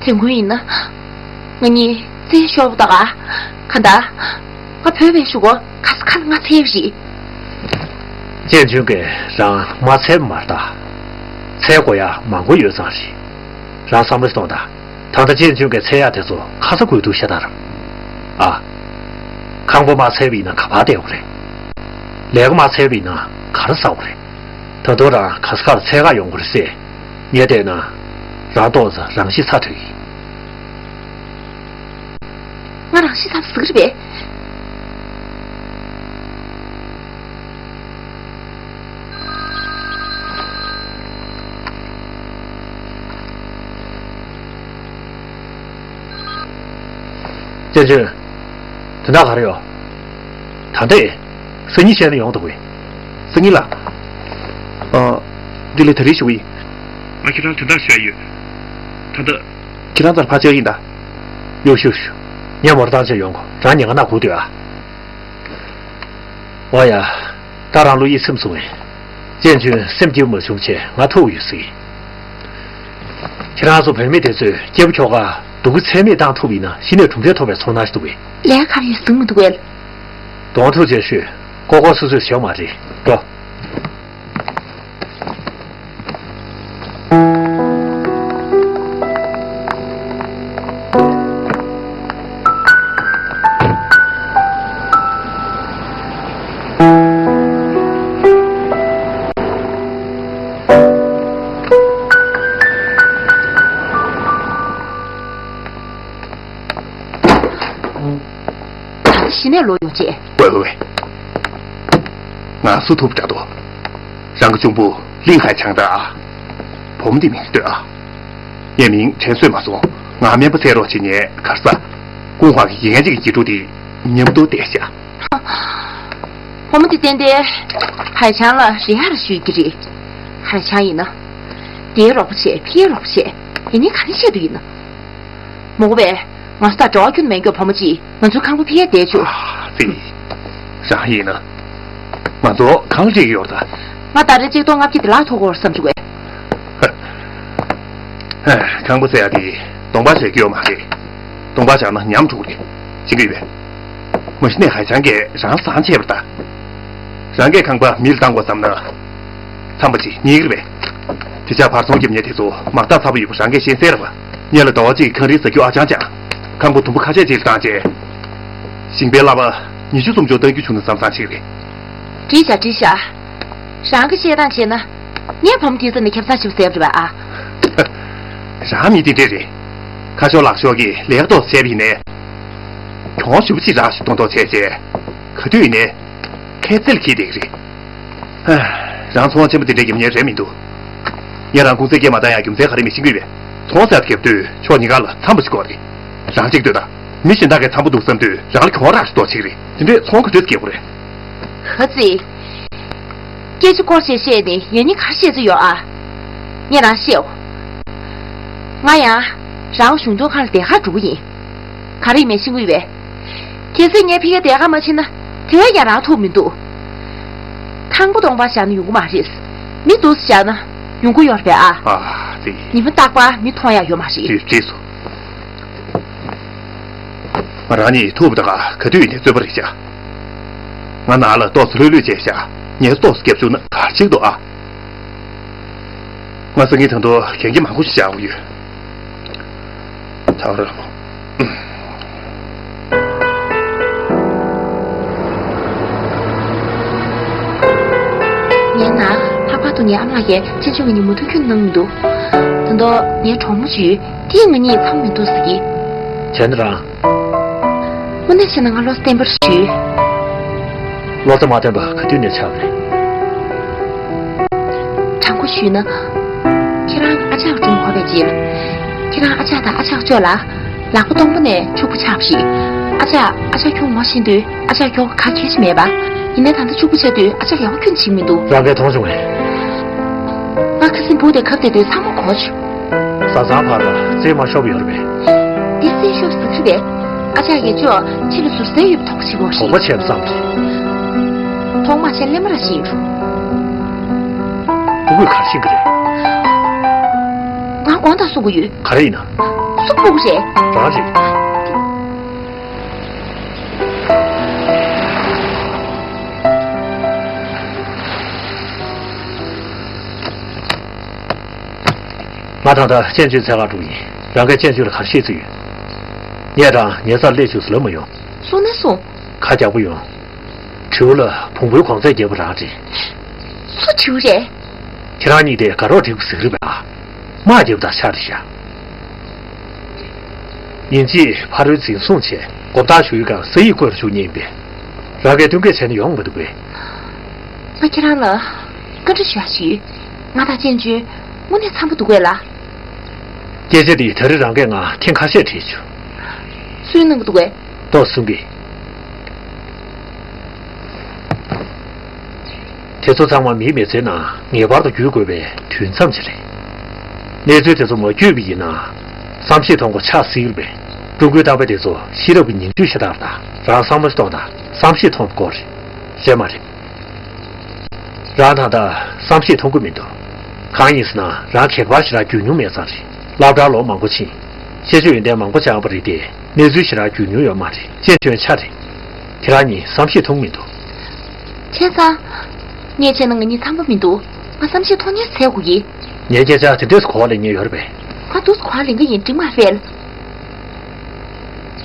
དེ་སྔོན་ཡིན་ན། ང་གཉིས་རྩེད་ཤོར་བ་དང་། གང་ལྟར། ང་བོས་པའི་གཞུག་གུ་ག་ས་ག་ལ་ང་འཚོལ་བ་རེད། ཅན་ཅུན་གྱིས་རང་མ་འཚོལ་བ་མ་རེད་ད། འཚོལ་དགོས་ཡ་མང་པོ་ཡོད་ཙང་རེད། རང་བསམ་བློ་གཏོང་དང་། ད་ལྟ་ཅན་ཅུན་གྱིས་འཚོལ་ཡ་དེ་ཚོ་ག་ས་དགོས་འདུག་ཤ་སྟག་རེད། ཨ། ཁང་པ་མ་འཚོལ་བ་ཡིན་ན་ག་པར་བསྡད་དགོས་རེད། ལས་ཀ་མ་འཚོལ་བ་ཡིན་ན་ག་རེ་ཟ་དགོས་རེད། ད་དུང་རང་ག་ས་ག་ལ་འཚོལ་ག་ཡོང་དགོས་རེད་ཟེར། ངས་བལྟས་ན། རང་ཏོག་ཙམ་རང་ཤི་ཚར་འདྲ་ཡིན། ང་རང་ཤི་ཚར་ཟེར་གི་རེད་པས། ཅན་ཅུན། དོན་དག་ག་རེ་ཡོད། ད་ལྟ། སང་ཉིན་བཤད་ན་ཡོང་འདུག་གས། སང་ཉིན་ལ། ཨ། འདི་ལས་ད་རེས་ཞུ་གི་ཡིན། ང་ཁྱེད་རང་དོན་དག་ཞུ་ཡ་ཡོད། ད་ལྟ། ཁྱེད་རང་རྩར་ཕར་བཅར་ཡིན་ད། ཡོ་ཤུ་ཤུ། ངས་མོ་ཊ་བཏང་བྱས་ཡོང་གོ། རང་ཉལ་ཁང་ནང་སྒུག་སྡོད་ཨ། འོ་ཡ། ད་རང་བློ་ཡིད་ཚིམ་སོང་ངས། ཅན་ཅུན་སེམས་སྐྱིད་པོ་མ་བྱུང་བྱས་ང་ཐུག་ཡོད་ཟེར། ཁྱེད་རང་ཚོ་བུད་མེད་དེ་ཚོས་སྐྱེས་པོ་ཁྱོ་ག་སྡུག་གུ་ཚད་མེད་བཏང་ཐུབ་ཡིན་ན་གཞི་ནས་གྲུབ་འབྲས་ཐོབ་པའི་ཚོར་སྣང་ཞིག་འདུག་གས། ལས་ཀ་ག་རེ་ཡོད་གསུང་མི་འདུག་གས། གདོང་ཐུག་བྱས་ཤོད། ཀོ་ཀོ་སོ་སོས་ཞོག་མ་རེད་འགྲོ། ནས་ལོག་ཡོང་བྱས། ཝེ་ཝེ་ཝེ། ང་སུ་ཐུབ་འདྲ་འདུག་རང་གི་གཅུང་པོ་གླིང་ཧའེ་ཆང་ད་ཨ། བུ་མོ་འདི་མིང་ལྟོས་ཨ། ངའི་མིང་དྲན་གསོས་མ་སོང་། ང་སྨན་པ་འཚོལ་རོགས་བྱེད་ཉན་གར་ས། ཀུང་ཧྭ་གི་ཡིན་ངན་ཅིག་གི་གྱེས་ཕྲུག་དེ་མཉམ་དུ་བསྡད་ཤག་བུ་མོ་འདི་ཏན་ཏན་ཧའེ་ཆང་ལ་རེ་ཧར་ཞུས་ཀྱི་རེད། ཧའེ་ཆང་ཡིན་ན། དེའི་རོགས་པ་བྱས་ཕིའི་རོགས་པ་བྱས་ཡིན་ནི་ག་རེ་བཤད་དུ་ཡིན་ན། མོ་གོ་བས། ང་ཚོ་དང་འབྲེལ་བ་ཁྱོན་མེད་མཁན་བུ་མོ་གཅིག་ང་ཚོའི་ཁང་པ་ཕི་ཡ་བསྡད་བཅུག་ཙི། རང་ཡིན་ན། ང་ཚོ་གང་ལ་འགྲིག་ཡོད་ད། ང་ད་རེས་གཅིག་སྟོང་ལྔ་བརྒྱ་དེ་ལག་ཐོག་གོ་བསམ་བཅུག་གས། ཁང་པ་ཟེར་ཡ་དེ་གདོང་པ་བྱེད་ཀྱི་ཡོད་མ་རེད། གདོང་པ་བྱས་ན་ཉམས་འགྲོ་གི་རེད། ཤེས་ཀྱི་ཡོད་པས། མ་གཞི་ནས་ཧའེ་ཆང་གིས་རང་བཟང་བྱས་པ་ད། རང་གིས་ཁང་པ་མི་ལ་བཏང་དགོས་བསམ་ན། མཚམས་པ་ཅིག་ཉེ་གི་རེད་པས། དེ་ཆ་བར་ཚོང་རྒྱབ་མཁན་དེ་ཚོ་མ་རྟགས་ཚ་པོ་ཡོད་པ་རང་གིས་ཤེས་གསལ་རེད་པ། སྔོན་ལ་ཟླ་བ་གཅིག་གི་ཁང་རིན་ཟ་རྒྱུ་ཨ་ཅང་ཅང་། ཁང་པ་དུམ་བུ་ཁ་ཤས་ཅིག་ལ་བཏང་རྗེས། ཞིང་པའི་གླ་པ་ཉི་ཤུ་སུམ་ཅུ་གཏང་རྒྱུ་བྱུང་ན་བསམ་བསམ་ཞིག་རེད། འགྲིག་བཞག་འགྲིག་བཞག་རང་གིས་བཤད་སྟངས་བྱས་ན། ངའི་བུ་མོ་དེ་ཚོ་ནི་ཁེ་བཟང་ཞིག་ཟེར་བ་རེད་པ་ཨ། རང་མི་དེ་འདྲས་རེད། ཁ་ཤོར་ལག་ཤོར་གྱི་ལས་ཀ་ཏོག་ཙམ་བྱས་པ་ཡིན་ནའི། གྱོང་ཞེ་པོ་ཅིག་རག་ཞིག་གཏོང་ཐོག་བྱས་རྗེས། ག་དུས་ཡིན་ནའི། ཁའི་རྩེ་ལ་འཁྱེར་བསྡད་ཀྱི་རེད། རང་ཚོང་ཆེན་པོ་དེ་འདྲའི་རྒྱབ་མཁན་རེད་མི་འདུག་ངས་རང་གུང་སེང་སྐད་མ་བཏང་ཡ་རྒྱུ་མཚན་ག་རེ་མི་ཤེས་ཀྱི་ཡོད་པས། ཚོང་ཟེར་རྒྱབ་དུས་ཕྱོགས་གཉིས་ཀ་ལ་འཚམ་པོ་ཞིག་དགོས་རེད། རང་གཅིག་ལྟོས་དང་། མི་གཞན་དག་གིས་འཚམ་པོ་འདུག་བསམ་དུས་རང་ལ་གྱོང་རག་ཞིག་གཏོང་བྱེད་ཀྱི་རེད། དེ་འདྲས་ཚོང་ག་དུས་སྐྱེལ་དགོས་རེད། ཧ་ཙི། སྐད་ཆ་སྐོར་ཞིག་བཤད་ནས་ཡང་སྙིང་ག་རེ་བཤད་རྩིས་ཡོད་ཨ། ངས་རང་བཤད་འོ། ང་ཡང་རང་གཞུང་དོན་ཁང་ལ་དེ་གར་འགྲོ་གི་ཡིན། ག་རེ་ཡིན་མིན་ཤེས་ཀྱི་ཡོད་པས། གལ་སྲིད་ངས་ཕ་གིར་དེ་གར་མ་ཕྱིན་ན་དེ་བས་ཀྱང་རང་ཐུབ་མི་འདུག་ཁང་པ་སྟོང་པ་བཞག་ན་ཡོང་གི་མ་རེད། མི་འདུག་སེ་བཞག་ན་ཡོང་གི་ཡོད་རེད་པས་ཨ། ཨ་ཙི། ཉི་མ་རྟག་པར་མི་མཐོང་ཡ་ཡོད་མ་རེད། ཅེས་བྲིས་སོ། ང་རང་ཉིད་ཐུག་པ་དང་ག་དུས་ཡིན་ནའི་རྩོད་པ་རེད་ཤག་ང་ནང་ལ་ཏོག་ཙམ་ལྷོད་ལྷོད་བྱས་ཤག་ངས་ཏོག་ཙམ་རྒྱབ་བཅུག་ན་ག་རེ་བྱེད་ཀྱི་འདུག་ཨ། ང་སང་ཉིན་ད་དུང་གན་རྒྱ་མང་པོ་ཞིག་བཞག་དགོས་ཡོད། ཐག་རིང་པོ། ངའི་ནང་ལྷག་པར་དུ་ངའི་ཨ་མ་ལགས་ཀྱིས་ཅན་ཅུང་གི་ཉིན་མོ་ཐུག་རྒྱུ་གནང་མི་འདུག་ད་དུང་ངའི་གྲོགས་མོ་ཞུས་དེས་ང་གཉིས་འཚམས་མི་འདུག་ཟེར་གི། བྱས་ན་རང་། དངོས་གནས་བྱས་ན་ང་བློ་བརྟན་པོ་ཞུས། བློ་རྩེ་མ་བརྟན་པ་ག་དུས་ནས་ཆགས་པ་རེད། དྲང་པོ་ཞུས་ན། ཁྱེད་རང་ཨ་ཅག་སྒྲུང་གོ་བའི་རྗེས་ལ། ཁྱེད་རང་ཨ་ཅག་དང་ཨ་ཅག་ཅོ་ལགས་ལག་པ་སྟོང་པ་ནས་ཕྱུག་པོ་ཆགས་པ་རེད། ཨ་ཅག་ཨ་ཅག་ཁྱོད་ངོ་ཤེས་དུས་ཨ་ཅག་ཁྱོད་ག་གལ་ཆེ་མེད་པ། ཡིན་ནའི་ད་ལྟ་ཕྱུག་པོ་ཆགས་དུས་ཨ་ཅག་ཡག་པོ་ཁྱོན་ནས་བྱེད་མི་འདུག་རང་གིས་མཐོང་བྱུང་ངས། ང་ཁ་སང་སྦུག་དེ་ཁབ་བསྡད་དུས་ཚང་མ་གོ་བྱུང་། བཟའ་ཚང་བར་ལ་རྩེད་མ་ཤོར་བ་ཡོད་རེད་པས། འདི་རྩེད་ཤོར་ཟེར་གྱི་རེད། ཨ་ཅག་ཡ་ཅོ་ཁྱེད་ལ་ཟུར་ཟའི་ཡོད་པ་དོགས་གཞི་གོ་ཞིག་དོགས་པ་བྱས་པ་ཙམ་རེད། མཐོང་མ་བྱས་ཀླད་མ་ར་ཤེས་ཡོད། སྤུ་གུས་ག་རེ་ཤེས་ཀྱི་རེད། ང་དགོངས་དག་གསུང་གི་ཡོད། ག་རེ་ཡིན་ན། སུ་སྤུ་གུ་རེད། རང་རེད། ང་ད་ལྟ་ཅན་ཅུང་འཚོལ་གར་འགྲོ་གི་ཡིན། རང་གིས་ཅན་ཅུང་ལ་ག་རེ་བཤད་རྩིས་ཡོད། ངས་རང་ངའི་རྩར་སླེབས་བཅུག་ཟེར་ལབ་མ་ཡོང་། གསུངས་ན་གསུངས། ཁ་རྒྱག་པོ་ཡོང་། དྲེའུ་ལ་བོང་བུའི་གོང་ཚད་རྒྱབ་པ་རང་རེད། སུ་དྲེའུ་རེད། ཁྱེད་རང་གཉིས་དེ་དགའ་རོགས་འགྲིག་པོ་ཟིག་རེད་པ། དམག་རྒྱབ་དང་ཆ་རེད་ཤག་ཉིན་གཅིག་ཕ་རོལ་འཛིན་བཟུང་བྱས་མགོ་བཏགས་ཞུ་ཡུལ་སྒང་ས་ཡིག་བཀོད་ཞུ་མཁན་ཡིན་པས། རང་གིས་བསྟུན་མཁས་བྱས་ན་ཡོང་མི་འདུག་པས། ང་ཁྱེད་རང་ལ་བཀའ་འདྲི་ཞུ་ཡ་ཞིག་ཡོད། ང་དང་ཅན་ཅུང་དངོས་གནས་འཚམ་པོ་འདུག་གས་ལ། སྐད་ཆ་འདི་ད་རེས་རང་གིས་ང་ཐེངས་ཁ་ཤས་དྲིས་བྱུང་། སུས་གནང་གི་འདུག་གས། ཏོག་གསུང་གི། དེ་ཚོ་ཚང་མ་མིའི་མི་ཚེའི་ནང་ངེས་པར་དུ་བརྒྱུད་དགོས་པའི་དུས་མཚམས་ཅིག་རེད། གནས་ཚུལ་དེ་ཚོ་མ་བརྒྱུད་པ་ཡིན་ན། བསམ་ཤེས་ཐོང་གོ་ཆགས་སྲིད་པས། ཀྲུང་གོའི་བསྟན་པ་དེ་ཚོ་ཤེས་རབ་ཀྱི་ཉིང་བཅུད་ཤ་སྟག་རེད། རང་བསམ་བློ་ཞིག་གཏོང་དང་བསམ་ཤེས་ཐོང་བའི་སྐོར་རེད། རེད་མ་རེད། རང་ད་ལྟ་བསམ་ཤེས་ཐོང་གི་མི་འདུག་གང་ཡིན་ཟེར་ན་རང་གད་པར་ཞེ་དྲག་རྒྱུག་མྱོང་མེད་ཙང་རེད། སློབ་གྲྭར་ལོ་མང་པོ་ཕྱིན། ཤེས་བྱ་ཡོན་ཏན་མང་པོ་སྦྱངས་པ་རེད་དེ། གནས་ཚུལ་ཞེ་དྲག་རྒྱུག་མྱོང་ཡོད་མ་རེད། ཅན་ཅུང་ཆ་རེད། ཁྱེད་རང་གཉིས་བསམ་ཤེས་ཐོང་མི་འདུག་བྱས་ཙང་། ངས་བྱས་ན་ང་གཉིས་འཚམ་པོ་མི་འདུག་ང་བསམ་ཤེས་ཐོང་ཉེན་འཚོལ་དགོས་ཀྱི། ངའི་སྐད་ཆ་དེ་འདྲས་གོ་བ་ལེན་ཉེན་ཡོད་རེད་པས། ང་འདུག་སེ་གོ་བ་ལེན་གྱི་ཡིན། འགྲིག་མ་རེད་པས།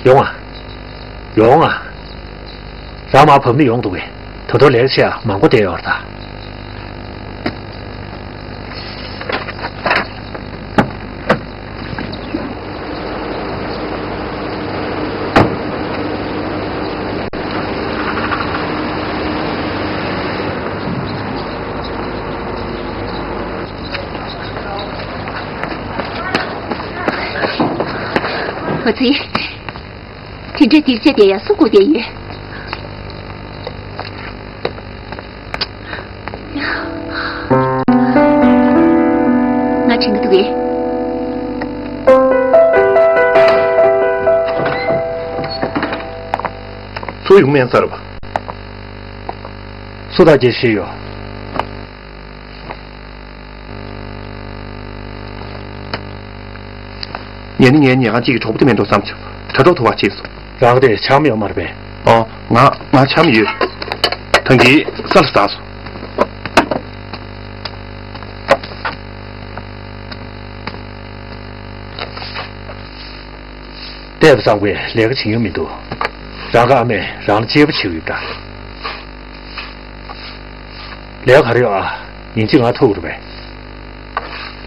ཡོང་ང་། ཡོང་ང་། རང་མར་བབས་ནས་ཡོང་འདུག་གས། ད་དུང་ལས་ཀ་བྱེད་ཡ་མང་པོ་བསྡད་ཡོད་རེད་ད། ཨ་ཙི། དེ་འདྲའི་སྡིག་ཆ་དེ་ཡང་སུ་བཀོད་བསྡད་ཡོད། ང་དྲན་གྱི་འདུག་གས། ཚུར་ཡོང་མེད་ས་རེད་པ། སུ་དང་གྱེས་ཤེས་ཡོད། ངས་ནི་ངའི་ཉལ་ཁང་གཅིག་གི་གྲོགས་པོ་དེ་མེད་འགྲོ་བསམ་བྱུང་། དྲ་གྲོགས་ཐུག་པ་བྱས་སོང་། རང་དེ་ཆམ་ཡོད་མ་རེད་པས། ཨོ། ང་ང་ཆམ་ཡོད། ཐང་གིས་ས་ལ་ཟགས་སོང་། བལྟས་པ་ཙམ་གྱིས་ལས་ཀ་བྱེད་ཡོང་མི་འདུག་རང་གི་ཨ་མས་རང་ལ་གཅེས་པོ་བྱེད་ཀྱི་ཡོད་ད། ལས་ག་རེ་ཡོད་ཨ། ཉིན་གཅིག་ང་ཐུག་རུ་བས།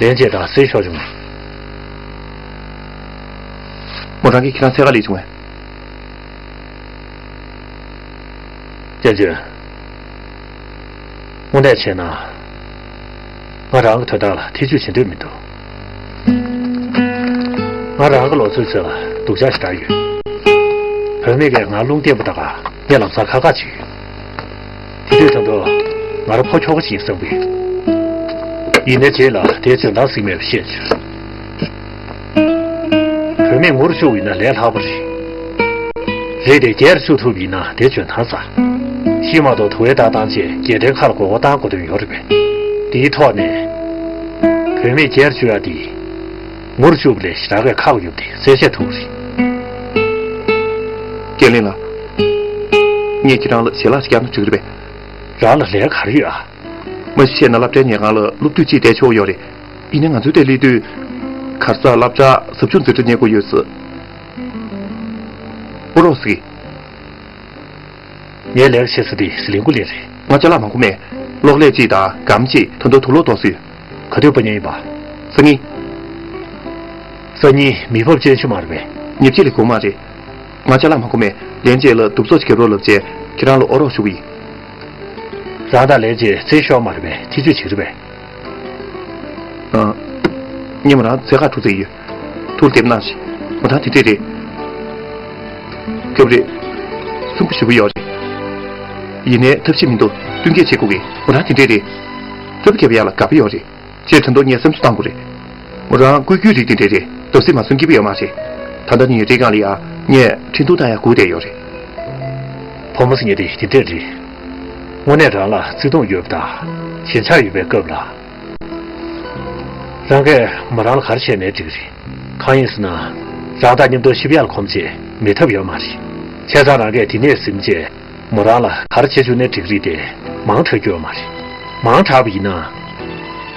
ལན་ཅེ་དང་སེ་ཤོར་བྱུང་། མོ་རང་གིས་ཁྱེད་རང་འཚོལ་ག་སླེབས་བྱུང་བས། ཅན་ཅན། དངོས་གནས་བྱས་ན། ང་རང་གི་དོན་དག་ལ་ཐེ་ཇུས་བྱེད་འདོད་མི་འདུག་ང་རང་གི་ལོ་ཚོད་ཚོད་ལ་སྡུག་ཅག་ཞེ་དྲག་ཡོད། བུད་མེད་ཀྱིས་ང་རླུང་བསྟན་པ་ད་ག་ངས་ལམ་སང་ཁ་ཁ་བྱེད་ཡོད། དེ་དུས་ད་དུང་ང་རང་ཕོ་ཁྱོ་ག་ཞིག་ཡིན་བསམ་གི་ཡོད། ཡིན་ནའི་རྗེས་ལ་དེའི་འཇོན་ཐང་ཟིག་མེད་པ་ཤེས་བྱུང་། བུད་མེད་ངུར་བཅུག་ཡིན་ན་ལས་སླ་པོ་རེད། རེད་དེ་རྒྱལ་བཅུག་ཐུབ་ཡིན་ན་དེ་འཇོན་ཐང་ས། ཤི་མ་གཏོགས་དུ་བའི་བདག་བཏང་རྗེས་རྒྱལ་ཕྲན་ཁ་ལ་མགོ་སྐོར་བཏང་དགོས་དོན་ཡོད་རེད་པས། དེའི་ཐོག་ནས། བུད་མེད་རྒྱལ་བཅུག་ཡ་དེ། ངུར་བཅུག་པ་ལས་ཞེ་དྲག་གི་ཁག་ཡོད་དེ་གསལ་བཤད་ཐུབ་རེད། རྒྱལ་གླིང་ལགས། ངས་ཁྱེད་རང་ལ་ཞལ་ལག་ཞིག་བརྒྱབ་ན་འགྲིག་རེད་པས། རང་ལ་ལས་ག་རེ་ཡོད་ཨ། མ་གཞི་བཤད་ན་སློབ་གྲྭའི་ཉལ་ཁང་ལ་སློབ་དུས་གཅིག་བསྡད་ཆོག་ཡོད་རེད། ཡིན་ནའི་ང་ཚོའི་དེར་སླེབས་དུས། གར་སར་སློབ་གྲྭ་ཟབ་སྦྱོང་འཛིན་གྲྭ་གཉེར་དགོས་ཡོད་ཟེར། ཨོ་རོགས་ཟེར་གི། ངའི་ལས་ཀ་བྱེད་ས་དེ་ཟི་ལིང་ཀུ་ལིང་རེད། ང་ཅ་ལག་མང་པོ་མེད། གློག་ཀླད་གཅིག་དང་སྒམ་གཅིག་ད་དུང་དུག་ལོག་ཏོག་ཙམ་ཡོད། ག་དུས་སྤོ་ཉན་ཡིན་པ། སང་ཉིན། སང་ཉིན་མི་ཕོབ་ཅན་ཆུ་མ་རེད་པས། ཉིན་གཅིག་ལས་འགོར་མ་རེད། ང་ཅ་ལག་མང་པོ་མེད། ལན་ཅེ་ལ་གདུབ་ཚོགས་ཀྱི་རོ་ལབ་བྱས་ཁྱེད་རང་ལ་ཨོ་རོགས་ཞུ་གི་ཡིན། རང་དང་ལན་ཅེ་རྩེད་ཤོག་མ་རེད་པས་ཐེ་ཇུས་བྱེད་རེད་པས། ཨ། ཉི་མ་རང་ཚེ་ཁ་ཁྲུ་ཚེ་ཡོད། ཐུགས་དེབ་གནང་ཞིག་མོ་ད་དེ་འདྲས་རེད། སྐབས་རེ། སུན་པོ་ཞེ་པོ་ཡོད་རེད། ཡིན་ནའི་ཐབས་ཤེས་མི་འདུག་བསྟུན་མཁས་བྱེད་དགོས་གི་མོ་ད་དེ་འདྲས་རེད། སྐྱོ་པོ་སྐྱོ་པོ་ཡག་ལ་དགའ་པོ་ཡོད་རེད། ཅེས་དོན་དུ་ངས་སེམས་གསོ་བཏང་དགོས་རེད། མོ་རང་སྐུ་རྒྱུད་རིགས་དེ་འདྲས་རེད། རྡོ་སེ་མ་སུན་སྐྱིད་པོ་ཡོད་མ་རེད། ད་ལྟ་ནི་རི་སྒང་ལ་ཡ་ངས་འཕྲིན་ཐུང་བཏང་ཡ་སྒུག་བསྡད་ཡོད་རེད། ཕོ་མོ་ཟེར་མཁན་དེ་དེ་འདྲས་རེད། དངོས་གནས་རང་ལ་བརྩེ་དུང་ཡོད་པ་དང་ཞེན་ཆགས་ཡོད་པའི་སྐབས་ལ། རང་གིས་མོ་རང་ལ་ག་རེ་བྱས་ནའི་འགྲིག་རེད། གང་ཡིན་ཟེར་ན། རང་དང་མཉམ་དུ་ཤི་བ་ཡག་ལ་གོམས་བྱས་མེད་ཐབས་ཡོད་མ་རེད། བྱས་ཙང་རང་གིས་དེ་ནས་ཟིན་བྱས་མོ་རང་ལ་ག་རེ་བྱེད་བཅུག་ནའི་འགྲིག་རེད་དེ་མང་དྲགས་རྒྱུ་ཡོད་མ་རེད། མང་དྲགས་པ་ཡིན་ན།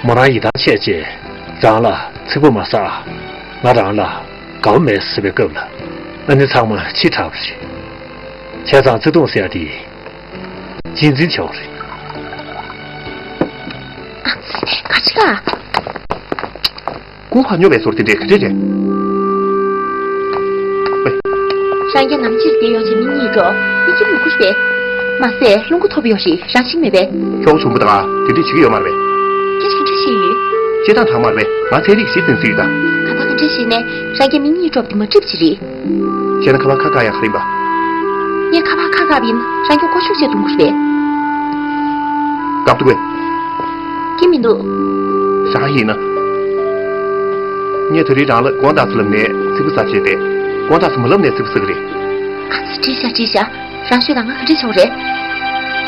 མོ་རང་ཡིད་ཐང་ཆད་བྱས་རང་ལ་ཚིག་པ་མ་ཟ། ང་རང་ལ་དགའ་བོ་མེད་ཟེར་བའི་སྐབས་ལ་ཨ་ནི་ཚང་མ་ཕྱི་དྲགས་པ་རེད། བྱས་ཙང་བརྩེ་དུང་ཟེར་ཡ་དེ། གཅེས་འཛིན་བྱ་བ་རེད། ཨ་ཙི། ག་ཅི་ག་སྒོ་ཁ་སྙོབ་པའི་ཟུར་དེ་འདྲས་ག་འདྲས་རེད། ཝེ། རང་རྒྱལ་ནམ་ཕྱིར་བསྡད་ཡོང་ཅིག་མི་གཉིད་འགྲོ། མི་ཁྱིམ་ལུ་གུ་རེད། མ་ཟད་རླུང་བུ་ཐོབ་ཡོང་རེད་རང་ཤེས་མེད་པས། ཁྱོ་ག་ཆུང་པོ་དང་དེ་འདྲས་བྱེད་ཀྱི་ཡོད་མ་རེད་པས། ཁྱེད་ཀྱིས་ག་འདྲས་ཤེས་ཡོད། ཤེས་སྟངས་དྲག་མ་རེད་པས། ང་ཚན་རིག་གཞི་འཛིན་སྲིད་ཡོད་ད། ག་ད་ག་འདྲས་ཤེས་ནས་རང་རྒྱལ་མི་གཉིད་འགྲོ་བ་དེ་མ་འགྲིག་ཅི་རེད། བྱས་ན་ཁ་པར་ཁ་བཀག་ཡག་ཡིན་པ། ངས་ཁ་པར་ཁ་བཀག་པ་ཡིན་རང་སྐྱོ་མགོ་ཤུགས་ཆེ་གཏོང་གི་རེད། བཀག་ཐུབ་པས། ཀྱི་མི་འདུག་ཞག་ཡིན་ན། ངས་དེ་རིང་རང་ལ་དགོང་དག་ཚུལ་ལམ་ནས་ཚིག་པ་ཟ་བྱས་ཏེ། དགོང་དག་ཚུལ་མ་ལབ་ནས་ཚིག་པ་ཟ་གི་རེད། ཨ་ཙི་བྲིས་བཞག་བྲིས་བཞག་རང་ཤོད་དང་ང་ག་འདྲས་བྱུང་རེད།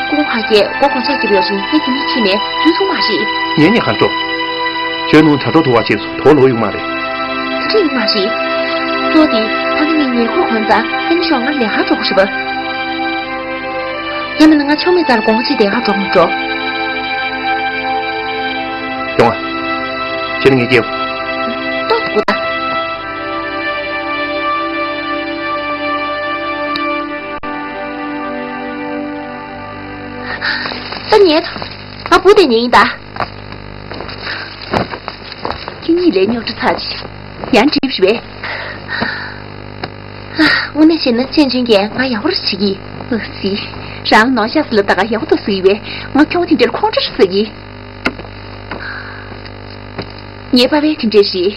སྐུ་ངོ་ཧ་གྱིས་མགོ་སྐོར་ཆག་རྒྱབ་ཡོད་ཅིང་ངས་དེ་ནས་ཁྱེད་ནས་དུས་ཐུང་མ་རེད། ངས་ནས་གང་སྤྲོ། ཁྱོད་ནུ་དྲ་གྲོགས་ཐུག་པ་ཅེས་སུ་དོ་ལོ་ཡོང་མ་རེད། དེ་འདྲ་ཡིན་མ་རེད། གཙོ་བོ་དེ་ད་ནི་ངས་ཉེ་འཁོར་གང་ཙམ་ཨ་ནི་ཤོག་ང་ལས་ཀ་འགྲོ་དགོས་ཞུ་བ། ཡང་མིན་ན་ང་ཆོ་མེད་ཙང་དགོང་ཅི་དེ་ཧ་འགྲོ་མི་འགྲོ། ཡོང་ཨ། ཁྱེད་ནི་ངས་སྐྱེལ། ཏོག་ཙམ་སྒུག་ད། ད་ཉལ་ད། ང་བུ་དེ་ཉལ་ཡིན་ད། ཁྱེད་གཉིས་ལས་རྙོག་དྲ་ཚ་ཅིག་ཡང་འགྲིབ་རེད་པས། དངོས་གནས་བྱས་ན་ཅན་ཅུན་གྱིས་ང་ཡག་པོ་རེ་བྱེད་ཀྱི། ཨ་ཙི། རང་ལ་ནོར་ཤག་ཟེར་ལབ་ད་ག་ཡག་པོ་འདུག་ཟེར་གྱི་བས། ང་ཁྱོ་ག་དེ་འདྲར་ཁོང་ཁྲོ་རེ་ཟ་གི། ངའི་པ་ཕས་དེ་འདྲས་རེད།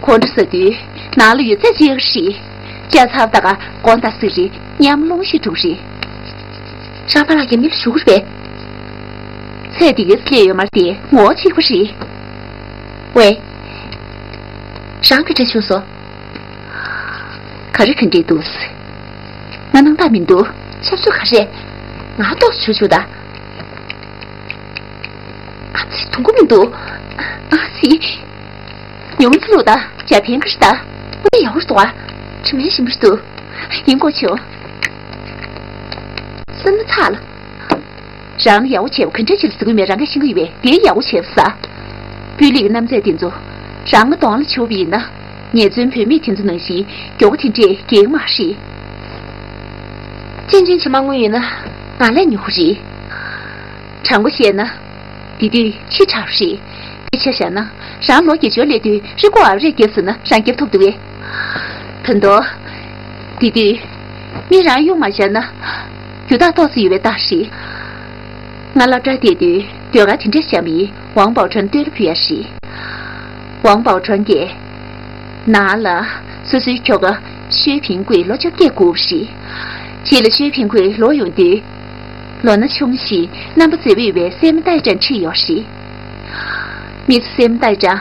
ཁོང་ཁྲོ་ཟ་དུས་ ནང་ལ་ཡོད་ཚད་ཅིག་རེད། ལྕགས་ཚབ་དང་སྒོ་འདའ་ཟིག་རེད། མཉམ་རླུང་ཤིག་འགྲོ་གི་རེད། རང་པཱ་ལགས་ཀྱིས་མི་ལ་ཞུ་གི་རེད་པས། ཚད་འདི་གས་སླེབས་ཡོད་མ་རེད་དེ། ངོ་གཅིག་པ་རེད། ཝེ། རང་ག་འདྲ་བྱུང་སོང་། ག་རེ་ག་འདྲས་འདུག་ང་སྣང་དག་མི་འདུག་ཆབ་སོ་ག་རེ། ང་ཏོག་ཙམ་བྱུག་བྱུག་དང་། ཨ་ཙི། དུང་གོ་མི་འདུག་ཨ་ཙི། ཉུང་ཙི་ལུག་ད་ཇ་ཕན་གི་རེད་ད། དངོས་གནས་ཡག་པོ་རེད་འདུག་ཨ། དྲི་མ་ཞིམ་པོ་རེད་འདུག་ཡིན་གོ་ཆོག་སེམས་ན་ཚ་ལ། རང་ཡག་པོ་བྱས་པ་ག་འདྲ་ཅིག་ལ་ཟེར་གི་མེད། རང་གིས་ཤེས་ཀྱི་ཡོད་པས། དེ་ཡག་པོ་བྱས་པ་ཟ། སྤུས་ལེགས་ཀྱི་རྣམ་རྫས་དེ་ཚོ་རང་གི་གདོང་ལ་བྱུགས་པ་ཡིན་ན། ངལ་རྩོལ་བུད་མེད་དེ་ཚོ་ནང་བཞིན་མགྱོགས་པོ་དེ་འདྲས་རྒྱག་གི་མ་རེད། ཅན་ཅན་ཇི་མ་དངུལ་ཡོད་ན་ང་ལས་ཉོ་གི་རེད། དྲང་པོ་བཤད་ན། དེ་དུས་ཕྱི་དྲགས་རེད། དཔེ་ཆ་བཞག་ན། རང་ལོ་བརྒྱད་ཅུ་སླེབས་དུས་རི་མགོ་ཨ་རེ་བརྒྱབ་ཟེར་ན་རང་བརྒྱབ་ཐུབ་འདུག་གས། ད་དུང་། དེ་དུས། མི་རང་ཡོང་མ་བཞག་ན། རྒྱུ་དག་ཏོག་ཙམ་ཡོད་པའི་རྟགས་རེད། ང་སློབ་གྲྭར་བསྡད་དུས་ཟློས་གར་དེ་འདྲས་བཤམས་པའི་ཝང་པའོ་ཁྲོན་སྟོད་ལ་ཕུལ་ཡ་རེད། ཝང་པའོ་ཁྲོན་གྱིས། ནང་ལ་སོ་སོའི་ཁྱོ་ག་ཤོ་ཕིང་ཀུའི་ལོ་བཅོ་བརྒྱད་སྒུག་པ་རེད། རྗེས་ལ་ཤོ་ཕིང་ཀུའི་ལོག་ཡོང་དུས། ལོ་ན་ཆུང་ཞིང་རྣམ་པ་མཛེས་པོ་ཡོད་པའི་སྲས་མོ་ཏའི་ཀྲང་ཁྲིད་ཡོད་རེད། མི་ཚོ་སྲས་མོ་ཏའི་ཀྲང་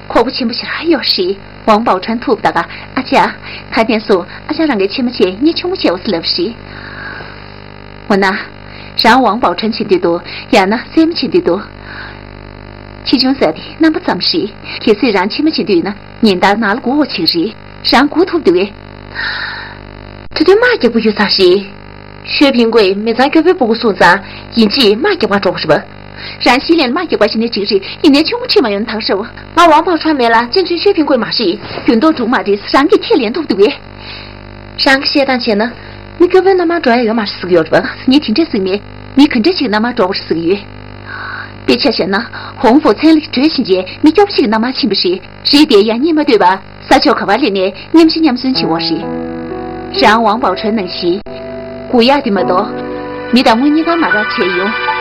ཁོག་པ་ཆེན་པོ་ཞེ་དྲག་ཡོད་རེད། ཝང་པའོ་ཁྲོན་ཐུག་པ་ད་ག་ཨ་ཅག་ཁ་སྟོན་སོང་། ཨ་ཅག་རང་གི་ཆེ་མོ་བྱས་གཉེན་ཆུང་ངུ་བྱས་འོ་ཟེར་ལབ་པ་རེད། འོ་ན། རང་ཝང་པའོ་ཁྲོན་བྱེད་འདོད་འདུག་ཡང་ན་སྲས་མོ་བྱེད་འདོད་འདུག་ཆེ་ཆུང་ཟེར་དེ་རྣམ་པ་ཙམ་རེད། གལ་སྲིད་རང་ཆེ་མོ་བྱེད་འདོད་ཡོད་ན་ཉིན་ལྟར་ནང་ལ་སྒུག་འོ་བྱེད་ཀྱི་རེད། རང་སྒུག་ཐུབ་འདུག་གས། ད་དུང་དམག་རྒྱག་པོ་ཡོད་ས་རེད། ཤོ་ཕིང་ཀུའི་མི་ཚང་སྐྱོ་པོའི་སྤུ་གུ་སོང་ཙང་ཡིན་གཅིག་དམག་རྒྱག་པར་འགྲོ་དགོས་རེད་པ། རང་ཤི་ལན་དམག་རྒྱག་པ་ཞིག་ནས་འགྲིག་རེད། ཡིན་ནའི་ཆུང་ངུ་ཁྲིད་མ་ཡོང་ན་ཐག་ཆོད། ང་ཝང་པའོ་ཁྲོན་མེད་ལ་ཅན་ཅན་ཤོ་ཕིང་ཀུའི་མ་རེད། རྒྱུན་ལྡོག་སྒྲུང་མ་རེད། རང་གིས་ཁས་ལེན་ཐུབ་འདུག་གས། རང་གིས་བཤད་སྟངས་བྱས་ན། མི་སྐྱོ་པོའི་མནའ་མར་འགྲོ་ཡ་ཡོད་མ་རེད་ཟེར་གྱི་ཡོད་རེད་པ། ངས་དེ་འདྲས་ཟེར་མེད། མི་ག་འདྲས་ཅིག་མནའ་མར་འགྲོ་དགོས་རེད་ཟེར་གྱི་ཡོད། དཔེ་ཆ་བཞག་ན་ཧོང་ཧྥུ་ཚན་ལ་བྲོས་ཕྱིན་རྗེས་མི་སྐྱོ་པོ་ཅིག་མནའ་མར་ཕྱིན་པ་རེད། རེད་དེ་ཡང་སྙིང་མ་འདོད་པ། ས་ཕྱོགས་ག་པར་སླེབས་ནའི་མཉམ་ཤི་མཉམ་གསོན་བྱེད་འོ་རེད། རང་ཝང་པའོ་ཁྲོན་ནང་བཞིན། སྒུག་ཡག་དེ་མ་གཏོགས། མི་དང་དངུལ་གཉིས་ཀ་མ་རག་བྱས་ཡོང་།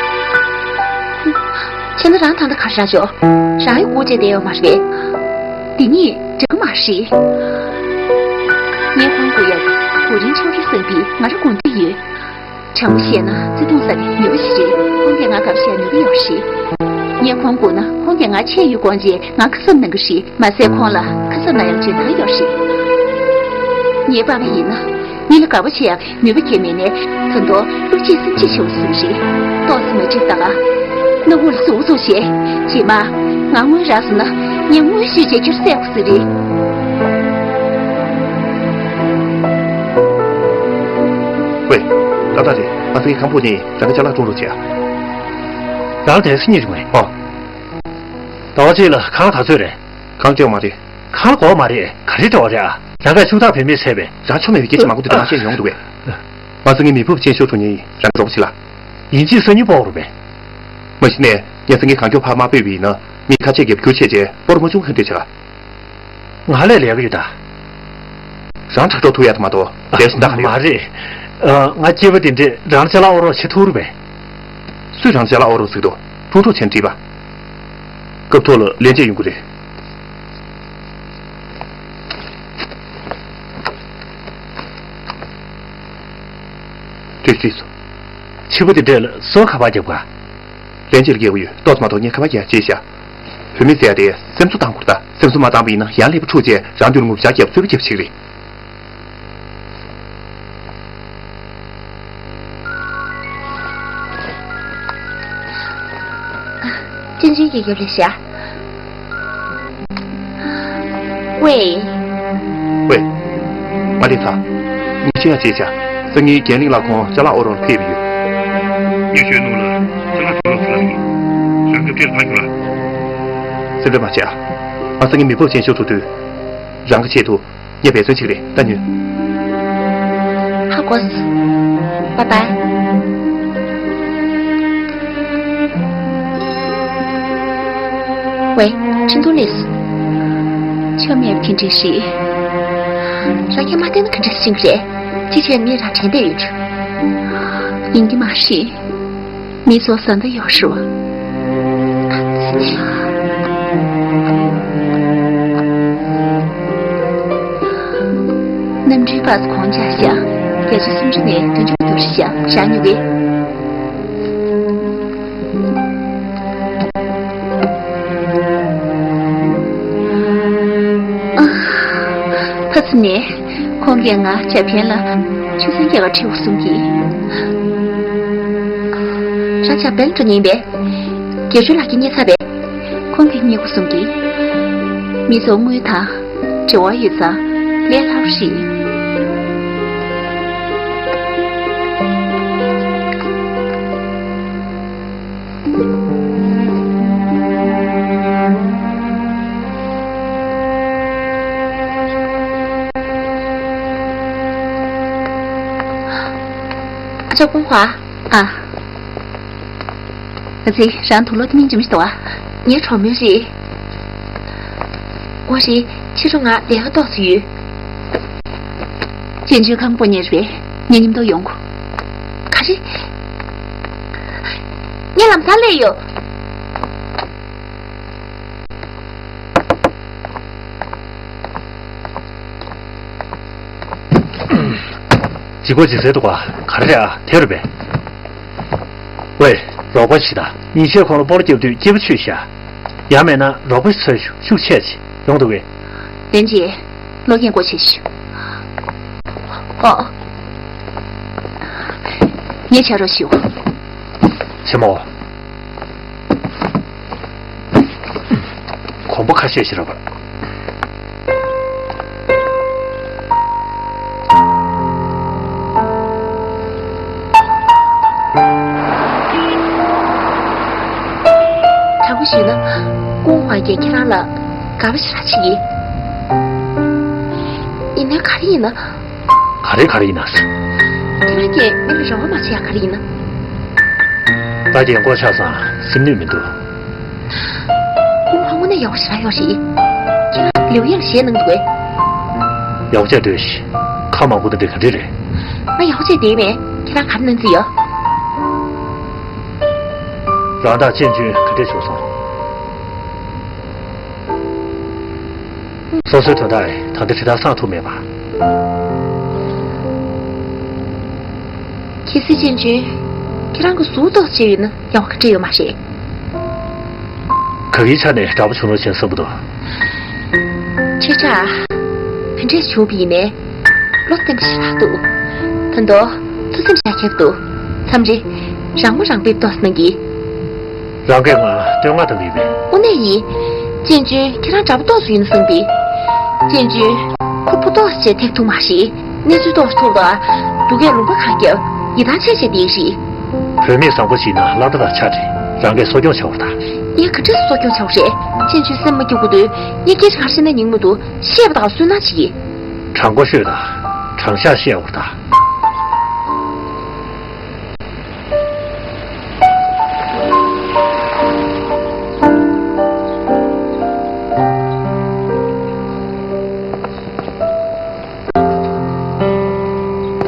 བྱས་ན་རང་ད་ལྟ་ག་རེ་རག་ཆོག་རང་ཡང་སྒུག་བྱས་བསྡད་ཡོད་མ་རེད་པས། འདི་གཉིས་འདྲ་གི་མ་རེད། ངས་ཁོང་སྒུག་ཡག་གི་སྒུག་རིན་ཆོག་གི་བསམ་པས་ང་རང་སྒུག་འདོད་ཡོད། དྲང་པོ་བཤད་ན་བརྩེ་དུང་ཟེར་བའི་ནུས་པ་ཞིག་རེད། ཁོང་གིས་ང་དགའ་བཤད་ནུས་པ་ཡོད་རེད། ངས་ཁོང་སྒུག་ན་ཁོང་གིས་ང་ཆེས་ཡོད་དགོངས་བྱས་ང་ཁ་གསབ་གནང་གི་རེད། མ་ཟད་ཁོང་ལ་ཁ་གསབ་གནང་ཡག་འཇོན་ཐང་ཡོད་རེད། ངའི་པ་ཕ་ཡིན་ན་མི་ལ་དགའ་པོ་བྱེད་ཡག་ནུས་པ་གང་མེད་ནའི་ད་དུང་བློ་གཅིག་སེམས་གཅིག་བྱུང་ཟིན་རེད། ཏོག་ཙམ་མ་འགྲིག་ད་ག་སྣ་ཁུག་ལ་ཟུག་ཟུག་བྱས། རྗེས་མ་ང་དངུལ་རག་སོང་ན་ངས་དངུལ་ཤུགས་ཆེ་ཁྱེར་བསད་དགོས་ཟེར་རེད། ཝེ། ཏག་ཏག་རེད། ང་ཚོའི་ཁང་པ་ནས་རང་གི་ཅ་ལག་བཀྲོངས་རོགས་བྱས། རང་དེ་སུ་ཉིད་རེད་མོད། ཨོ། ཟླ་བ་གཅིག་ལ་ཁང་ག་ཚོད་རེད། ཁང་སྤྲད་མ་རེད། ཁང་དགོས་མ་རེད། ག་རེ་འདྲ་བ་རེད་ཨ། རང་གིས་ཕྱུག་བདག་བུད་མེད་བསད་པས་རང་ཆོ་མེད་པའི་སྐད་ཆ་མང་པོ་འདི་འདྲ་མ་བཤད་ཡོང་འདུག་གས། ང་ཚོ་ངའི་མི་ཕོབ་ཅན་ཤོ་ཁྲུ་ཉིན་རང་གི་གྲོགས་པོ་བྱེད་ལ། ཡིན་གཅིག་སང་ཉིན་སྤོ་རུ་མེད། མ་གཞི་ནས་ངས་སང་ཉིན་གང་མགྱོགས་ཕར་མ་ཕེབས་པ་ཡིན་ན་མི་ཁ་ཆད་བརྒྱབ་རྒྱུ་ཆད་རྗེས་སྤོ་རུ་མ་བྱུང་ག་འདྲ་བྱེད་ལ། ང་ལས་ལས་ཀ་ཡོད་ད། རང་ཕྲག་དོག་ཐུག་ཡག་ད་མ་གཏོགས་ལས་སུ་ད་ག་རེ་ཡོད། མ་རེད། ཨ། ང་སྐྱེས་པ་དེ་འདྲས་རང་ཅ་ལག་ཨོ་རོག་བྱེད་ཐུབ་རེད་པས། སུས་རང་ཅ་ལག་ཨོ་རོག་ཟེར་འདུག་ཀྲུང་ཀྲུང་ཆེན་བྲིས་པ། སྐབས་ཐོག་ལ་ལན་འཇལ་ཡོང་གི་རེད། འགྲིག་འགྲིག་སོང་། ཕྱུ་པ་དེ་འདྲས་ལ་སོ་ག་པར་རྒྱབ་ག་ལན་འཇལ་རྒྱག་གི་ཡོད། ཏོག་ཙམ་མ་གཏོགས་ངས་ཁ་པར་རྒྱག་བྱས་ཤག་བུད་མེད་ཟེར་ཡ་དེ་སེམས་གསོ་བཏང་དགོས་རེད་ད། སེམས་གསོ་མ་བཏང་པ་ཡིན་ན་ཡང་ཀླད་པ་འཁྲུགས་རྗེས་རང་རྒྱུད་ལ་ངུ་བྱ་རྒྱབ་རྩོད་པ་རྒྱབ་བྱེད་ཀྱི་རེད། ཅན་ཅན་གྱིས་རྒྱབ་ལས་བྱ། ཝེ། ཝེ། མ་བདེ་ཚ། ཉིན་ཤས་ཡང་བྱས་བྱ། སང་ཉིན་རྒྱན་གླིང་ལ་ཁོང་ཅ་ལག་ཨོ་རོག་ཕེབས་ཡོད། ཉི་ཤུའི་ནང་ལ་ཅ་ལག་ཅོག་ལོག་ཟེར་ལ་ཡིན། རང་སྐབས་དེར་ཕར་རྒྱུགས་ལ། སེམས་ཁྲལ་མ་བྱེད་ཨ། ང་སང་ཉིན་མི་ཕོབ་ཅན་ཤོ་ཁྲུ་དུས། རང་གི་ཆེད་དུ། ངས་འབད་བརྩོན་བྱེད་ཀྱི་རེད། ད་ཉོན། ཧ་གོ་སོང་། བཱའི་བཱའི། ཝེ། ཁྲིན་ཏུ་ལིས། ཆོ་མེད་པ་གི་འདྲ་ཞིག་རང་ཁྱེད་མ་བསྟན་ན་ག་འདྲ་ཤེས་ཀྱི་རེད། ཅི་བྱས་མི་རང་དྲན་བསྡད་ཡོད་རེད། ཡིན་གྱི་མ་རེད། མི་ཚོ་བཟའ་ཟླ་ཡོད་རེད་བ། ཨ་ཙི། པ་སི་གོང་ཆག་ཤག་བརྒྱད་ཅུ་སུམ་ཅུ་ནས་བདུན་ཅུ་གྱུར་ཤག་བཞག་མྱོང་གི། ཨ། ཕ་ཚུ་ནས་ཁོང་གིས་ང་ཇ་ཕན་ལ་ཆུ་ཚན་སྐྱེལ་ག་ཁྲིད་འོ་གསུང་གི། རང་ཇ་ཕན་འགྲོ་ཉིན་པས། དགེ་སྒྲོལ་ལགས་ཀྱིས་རྙེད་ཚར་བས། ཁོང་གིས་རྙེད་དགོས་གསུང་གི། མི་ཚོ་དངུལ་དང་འབྲེལ་བ་ཡོད་ཙང་ལས་སླ་པོ་ཞིག་ཨ་ཅག་ཀུང་ཧྭ། ཨ། ཨ་ཙི། རང་དུག་ལོག་དེ་སྨིན་གྱི་མི་འདུག་ཨ། ངའི་གྲོགས་མོ་རེད། འོ་རེད། ཕྱི་དྲོ་ང་ལས་ཀ་ཏོག་ཙམ་ཡོད། ཅན་ཅུན་ཁང་པོ་ཉེ་རེད། ངའི་མཉམ་དུ་ཡོང་གོ། ག་རེ། ངས་ལམ་སང་སླེབས་ཡོད། ལྗིད་ཁོག་ལྗིད་ཚད་འདུག་ག་ག་རེ་རེད་ཨ། དེ་རུ་བས། ཝེ། རོགས་པ་ཞིག་དང་། ཉིན་ཤས་གོང་ལ་སྤོ་ལོ་རྒྱབ་དུས་སྐྱིད་པོ་ཆུད་ཤག་ཡང་མེད་ན་རོགས་པ་ཞིག་འཚོལ་ཤོག་ཤུགས་ཆེ་ཆེ། ཡོང་འདུག་གས། ལན་ཅི། ལོ་རྒན་སྒོ་ཕྱེ་ཤོག་ཨོ། ངས་བྱ་རོགས་ཞུ། ཆེ་མོ། གོམ་པ་ཁ་ཤས་ཤིག་རག་པ། དྲང་པོ་ཞུས་ན། ཀུང་ཧྭ་གིས་ཁྱེད་རང་ལ་དགའ་པོ་ཞེ་དྲག་བྱེད་ཀྱི། ཡིན་ནའི་ག་རེ་ཡིན་ན། ག་རེ་ག་རེ་ཡིན་ན་ཟེར། ཁྱེད་རང་གིས་ངེད་ལ་རེ་བ་མ་བྱེད་ཡ་ག་རེ་ཡིན་ན། ད་རྒན་གོག་ཆགས་སོང་། སེམས་ནུས་མི་འདུག་ཀུང་ཧྭ་དངོས་གནས་ཡག་པོ་ཞེ་དྲག་ཡོད་རེད། ཁྱེད་རང་ལིའུ་ཡན་ཞེད་སྣང་འདུག་གས། ཡག་པོ་བྱས་སྡོད་ཤིག་ཁ་མང་པོ་དེ་འདྲ་ག་འདྲ་རེད། ང་ཡག་པོ་བྱས་བསྡད་མེད། ཁྱེད་རང་ག་རེ་སྣང་ཚུལ་ཡོད། རང་དང་ཅན་ཅུན་ག་འདྲ་བྱུང་སོང་། སོ་སོའི་དོན་དག་ད་ལྟ་དྲིལ་བསྒྲགས་སང་ཐུབ་མེད་པ། གལ་སྲིད་ཅན་ཅུན། ཁྱེད་རང་གི་གཟུགས་ཏོག་ཙམ་ཡོད་ན་ཡག་པོ་ག་འདྲ་ཡོད་མ་རེད། ག་གིའི་ཆ་ནས་དྲག་པོ་བྱུང་རོགས་བྱེད་བསམ་གྱི་འདུག་ཁྱེད་ཅག་བུ་འདྲེས་བྱུང་བ་ཡིན་ནའི། བློ་བརྟན་པོ་ཞེ་དྲག་འདུག་ད་དུང་ཐུགས་སེམས་བཞག་ཁྱེར་འདུག་མཚམས་རེ་རང་མོས་རང་འབེབས་ཏོག་ཙམ་གནང་གི། རང་གིས་ང་བསྟོད་བསྔགས་གཏོང་གི་ཡོད་པས། དངོས་གནས་ཡིན། ཅན་ཅུན་ཁྱེད་རང་དྲག་པོ་ཏོག་ཙམ་ཡོད་ན་བསམ་གི། ཅན་ཅུན། ཁོ་ཕྲུ་གུ་ཏོག་ཙམ་ཐེག་ཐུབ་མ་རེད། གནས་ཚུལ་ཏོག་ཙམ་ཐུག་ད། སྡུག་སྐད་ལུང་པ་གང་བརྒྱབ། ཡིད་ཐང་ཆད་བྱས་བསྡད་ཀྱི་རེད། བུད་མེད་བཟང་པོ་ཞིག་ན་ལྷ་མཐའ་དང་ཆ་འདྲ། རང་གིས་གསོ་སྐྱོང་བྱ་བར་ད། ངས་ག་འདྲ་གསོ་སྐྱོང་བྱ་བ་རེད། ཅན་ཅུན་སེམས་མ་སྐྱིད་དགོས་དུས། ངས་སྐད་ཆ་ག་རེ་བཤད་ན་ཉན་གི་མི་འདུག་བཤད་པ་དང་སུན་སྣང་བྱེད་ཀྱི། དྲང་པོ་ཤོད་དང་། དྲང་བཞག་བཤད་འོར་དང་།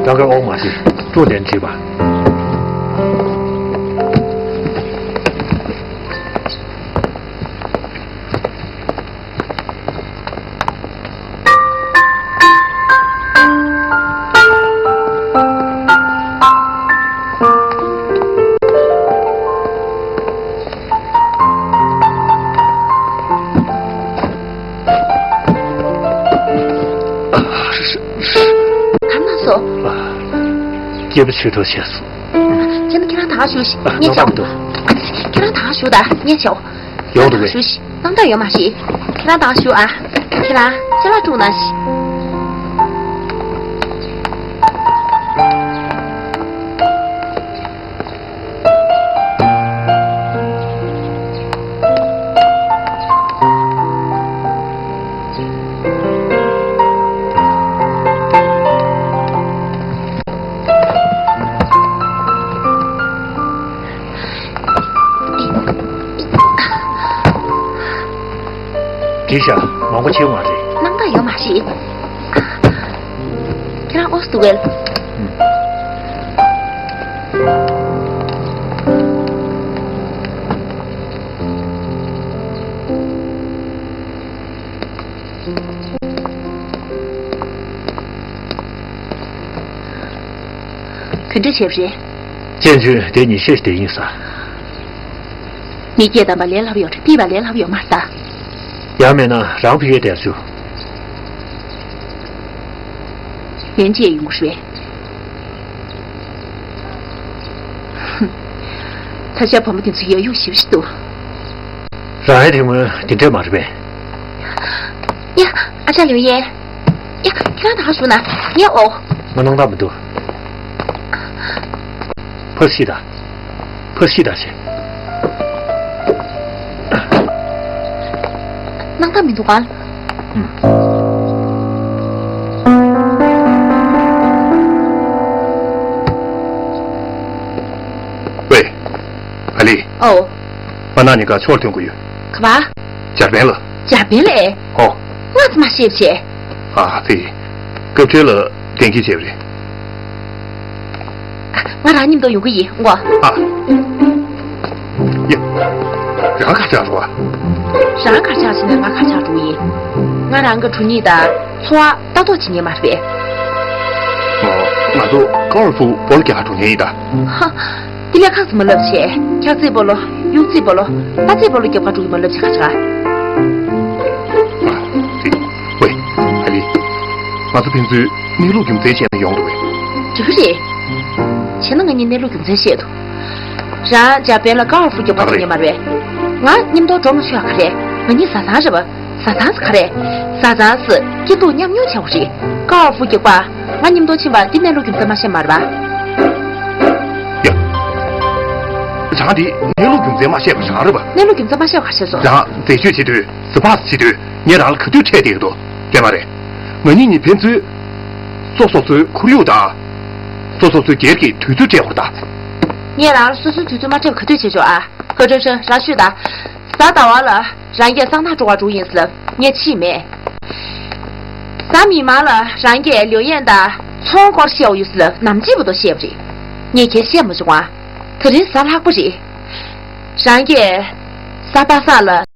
རང་གིས་འོག་མ་ཞིག་ཀྲུང་ལྡན་བྲིས་པ། གང་ན་སོ། སྐྱེས་བུ་ཆོས་གྲོགས་བྱས་སོ། ཁྱེད་ནི་ཁྱེད་རང་ད་ག་ཞུ་ཞིག་ངས་ཆའོ། ཁྱེད་རང་ད་ག་ཞུ་ད་ངས་ཆའོ། ཡོང་འདུག་གས། ཞུ་ཞིག་སྣང་དག་ཡོད་མ་ཞིག་ཁྱེད་རང་ད་ག་ཞུ་ཨ། ཁྱེད་རང་ཅ་ལག་སྤྲུག་ན་ཞིག་འགྲིག་ཤག་མང་པོ་བྱེད་དགོས་མ་རེད། སྣང་དག་ཡོད་མ་རེད། ཁྱེད་རང་ཨོ་སི་ཏུ་ཝེལ། ཨུམ། ག་འདྲ་བྱས་པ་རེད། ཅན་ཅུན་དེ་ཉིན་ཤས་ཤིག་བསྡད་ཡིན་ས། མི་སྐྱེས་དམ་པ་ལས་སླ་པོ་ཡོད་རེད། ཕུད་པ་ལས་སླ་པོ་ཡོད་མ་རེད་ད། ཡང་མེད་ན་རང་ཕུད་ཡས་བསྡད་ཤོག། ལན་ཅི་ཡང་ཡོང་གི་རེད། ད་ཆ་བུ་མོ་དེ་ཚོ་ཡ་ཡོང་ཞིབ་ཞིག་འདུག། རང་ཡ་དེ་སྔོན་དེ་འདྲས་མ་རེད་པས། ཡ། ཨ་ཅག་ལིའུ་ཡེ། ཡ། ཁྱེད་རང་ད་ག་བཞུགས་ན། ངས་འོ། ང་སྣང་དག་མི་འདུག། ཕར་ཤི་ད། ཕར་ཤི་ད་ཤི། སྣང་དག་མི་འདུག་ག། ཨུམ། ཝེ། ཨ་ལི། ཨོ། པ་ན་ཉི་ག་ཕྱོགས་ཐོན་དགོས་ཡོད། ག་པ། འཇར་པན་ལ། འཇར་པན་ལ་ཨེ། ཨོ། ང་ཚོ་མ་ཤེས་བྱས། ཨ་ཙི། སྐབས་འཕྲལ་ལ་གཏན་འཁེལ་བྱས་པ་རེད། ང་རང་མཉམ་དུ་ཡོང་གི་ཡིན་ངོ་། ཨ། ཡ། རང་ཁ་ཆག་འགྲོ་བ། རང་ཁ་ཆག་བྱས་ན་ང་ཁ་ཆག་འགྲོ་ཡིན། ང་རང་གི་གྲུ་གཉིས་དང་འཚོ་བ་ལྟ་རྟོག་བྱེད་མཁན་མ་རེད་པས། ང་ཚོ་ཀ་ཝར་ཕུ་སྦོ་ལོ་རྒྱག་ག་འགྲོ་མཁན་ཡིན་ད། ཧ། འདི་ལས་ཁག་ཙམ་མ་ལབ་བྱས། འཁྱག་རྩིད་སྦོ་ལོ། གཡུག་རྩིད་སྦོ་ལོ། རྟ་རྩིད་སྦོ་ལོ་རྒྱབ་ག་འགྲོ་གི་མ་ལབ་བྱས་ཁ་ཆག། ཨ་ཙི། ཝེ། ཨ་ལི། ང་ཚོ་ཕན་ཚུན་གནས་ལུགས་རྒྱུ་མཚན་བཤད་ན་ཡོང་འགྲོ་བས། འགྲིག་གི་རེད། བྱས་ན་ང་གཉིས་གནས་ལུགས་རྒྱུ་མཚན་བཤད་དོ། རང་འཇར་པན་ལ་ཀ་ཝར་ཕུ་རྒྱག་པ་ཐོན་མཁན་མ་རེད། ང་མཉམ་དུ་འགྲོ་མ་ཆོག་ག་རེད། ང་གཉིས་བཟའ་ཚང་རེད་པ། བཟའ་ཚང་ཟེར་ག་རེད། བཟའ་ཚང་ཟེར་སྐྱིད་སྡུག་མཉམ་མྱོང་བྱེད་དགོས་རེད། ཀ་ཝར་ཕུ་རྒྱག་པ། ང་མཉམ་དུ་ཕྱིན་པ་འདི་གནས་ལུགས་རྒྱུ་མཚན་མ་བཤད་མ་རེད་པ། ཡ། རང་འདི་གནས་ལུགས་རྒྱུ་མཚན་མ་བཤད་པ་རང་རེད་པ། གནས་ལུགས་རྒྱུ་མཚན་མ་བཤད་པ་ག་བཤད་སོང་། རང་འཛད་སྤྱོད་བྱེད་དུས་ཟི་ཕག་བྱེད་དུས་ངས་རང་ལ་ག་དུས་འཕྲད་བསྡད་ཀྱི་འདུག་རེད་མ་རེད། ང་གཉིས་གཉིས་ཕན་ཚུན་སོ་སོ་སོའི་ཁོར་ཡུག་དང་། སོ་སོ་སོའི་སྒེར་གྱི་དུས་ཚོད་སྤྲད་དགོས་རེད་ད། ངས་རང་ལ་སོ་སོའི་དུས་ཚོད་མ་སྤྲད་པ་ག་དུས་བྱེད་ཆོག་ཨ། ཧོ་ཀྲོ་ཧྲན་རང་ཤོད་ད། གཟའ་ཟླ་བ་ལ་རང་གིས་སང་ཐང་འགྲོ་བ་འགྲོ་ཡིན་ཟེར་ལབ་ངས་ཕྱིན་མེད། གཟའ་མིག་དམར་ལ་རང་གིས་ལིའུ་ཡན་དང་ཚོང་སྐོར་བཤད་པ་ཡོད་ཟེར་ལབ་ནམ་རྒྱུན་བར་དུ་བཤད་པ་རེད། ངས་ཁྱེད་བཤད་མ་བྱུང་ཨ། དེ་རིང་གཟའ་ལྷག་པ་རེད། རང་གིས་གཟའ་པ་སངས་ལ་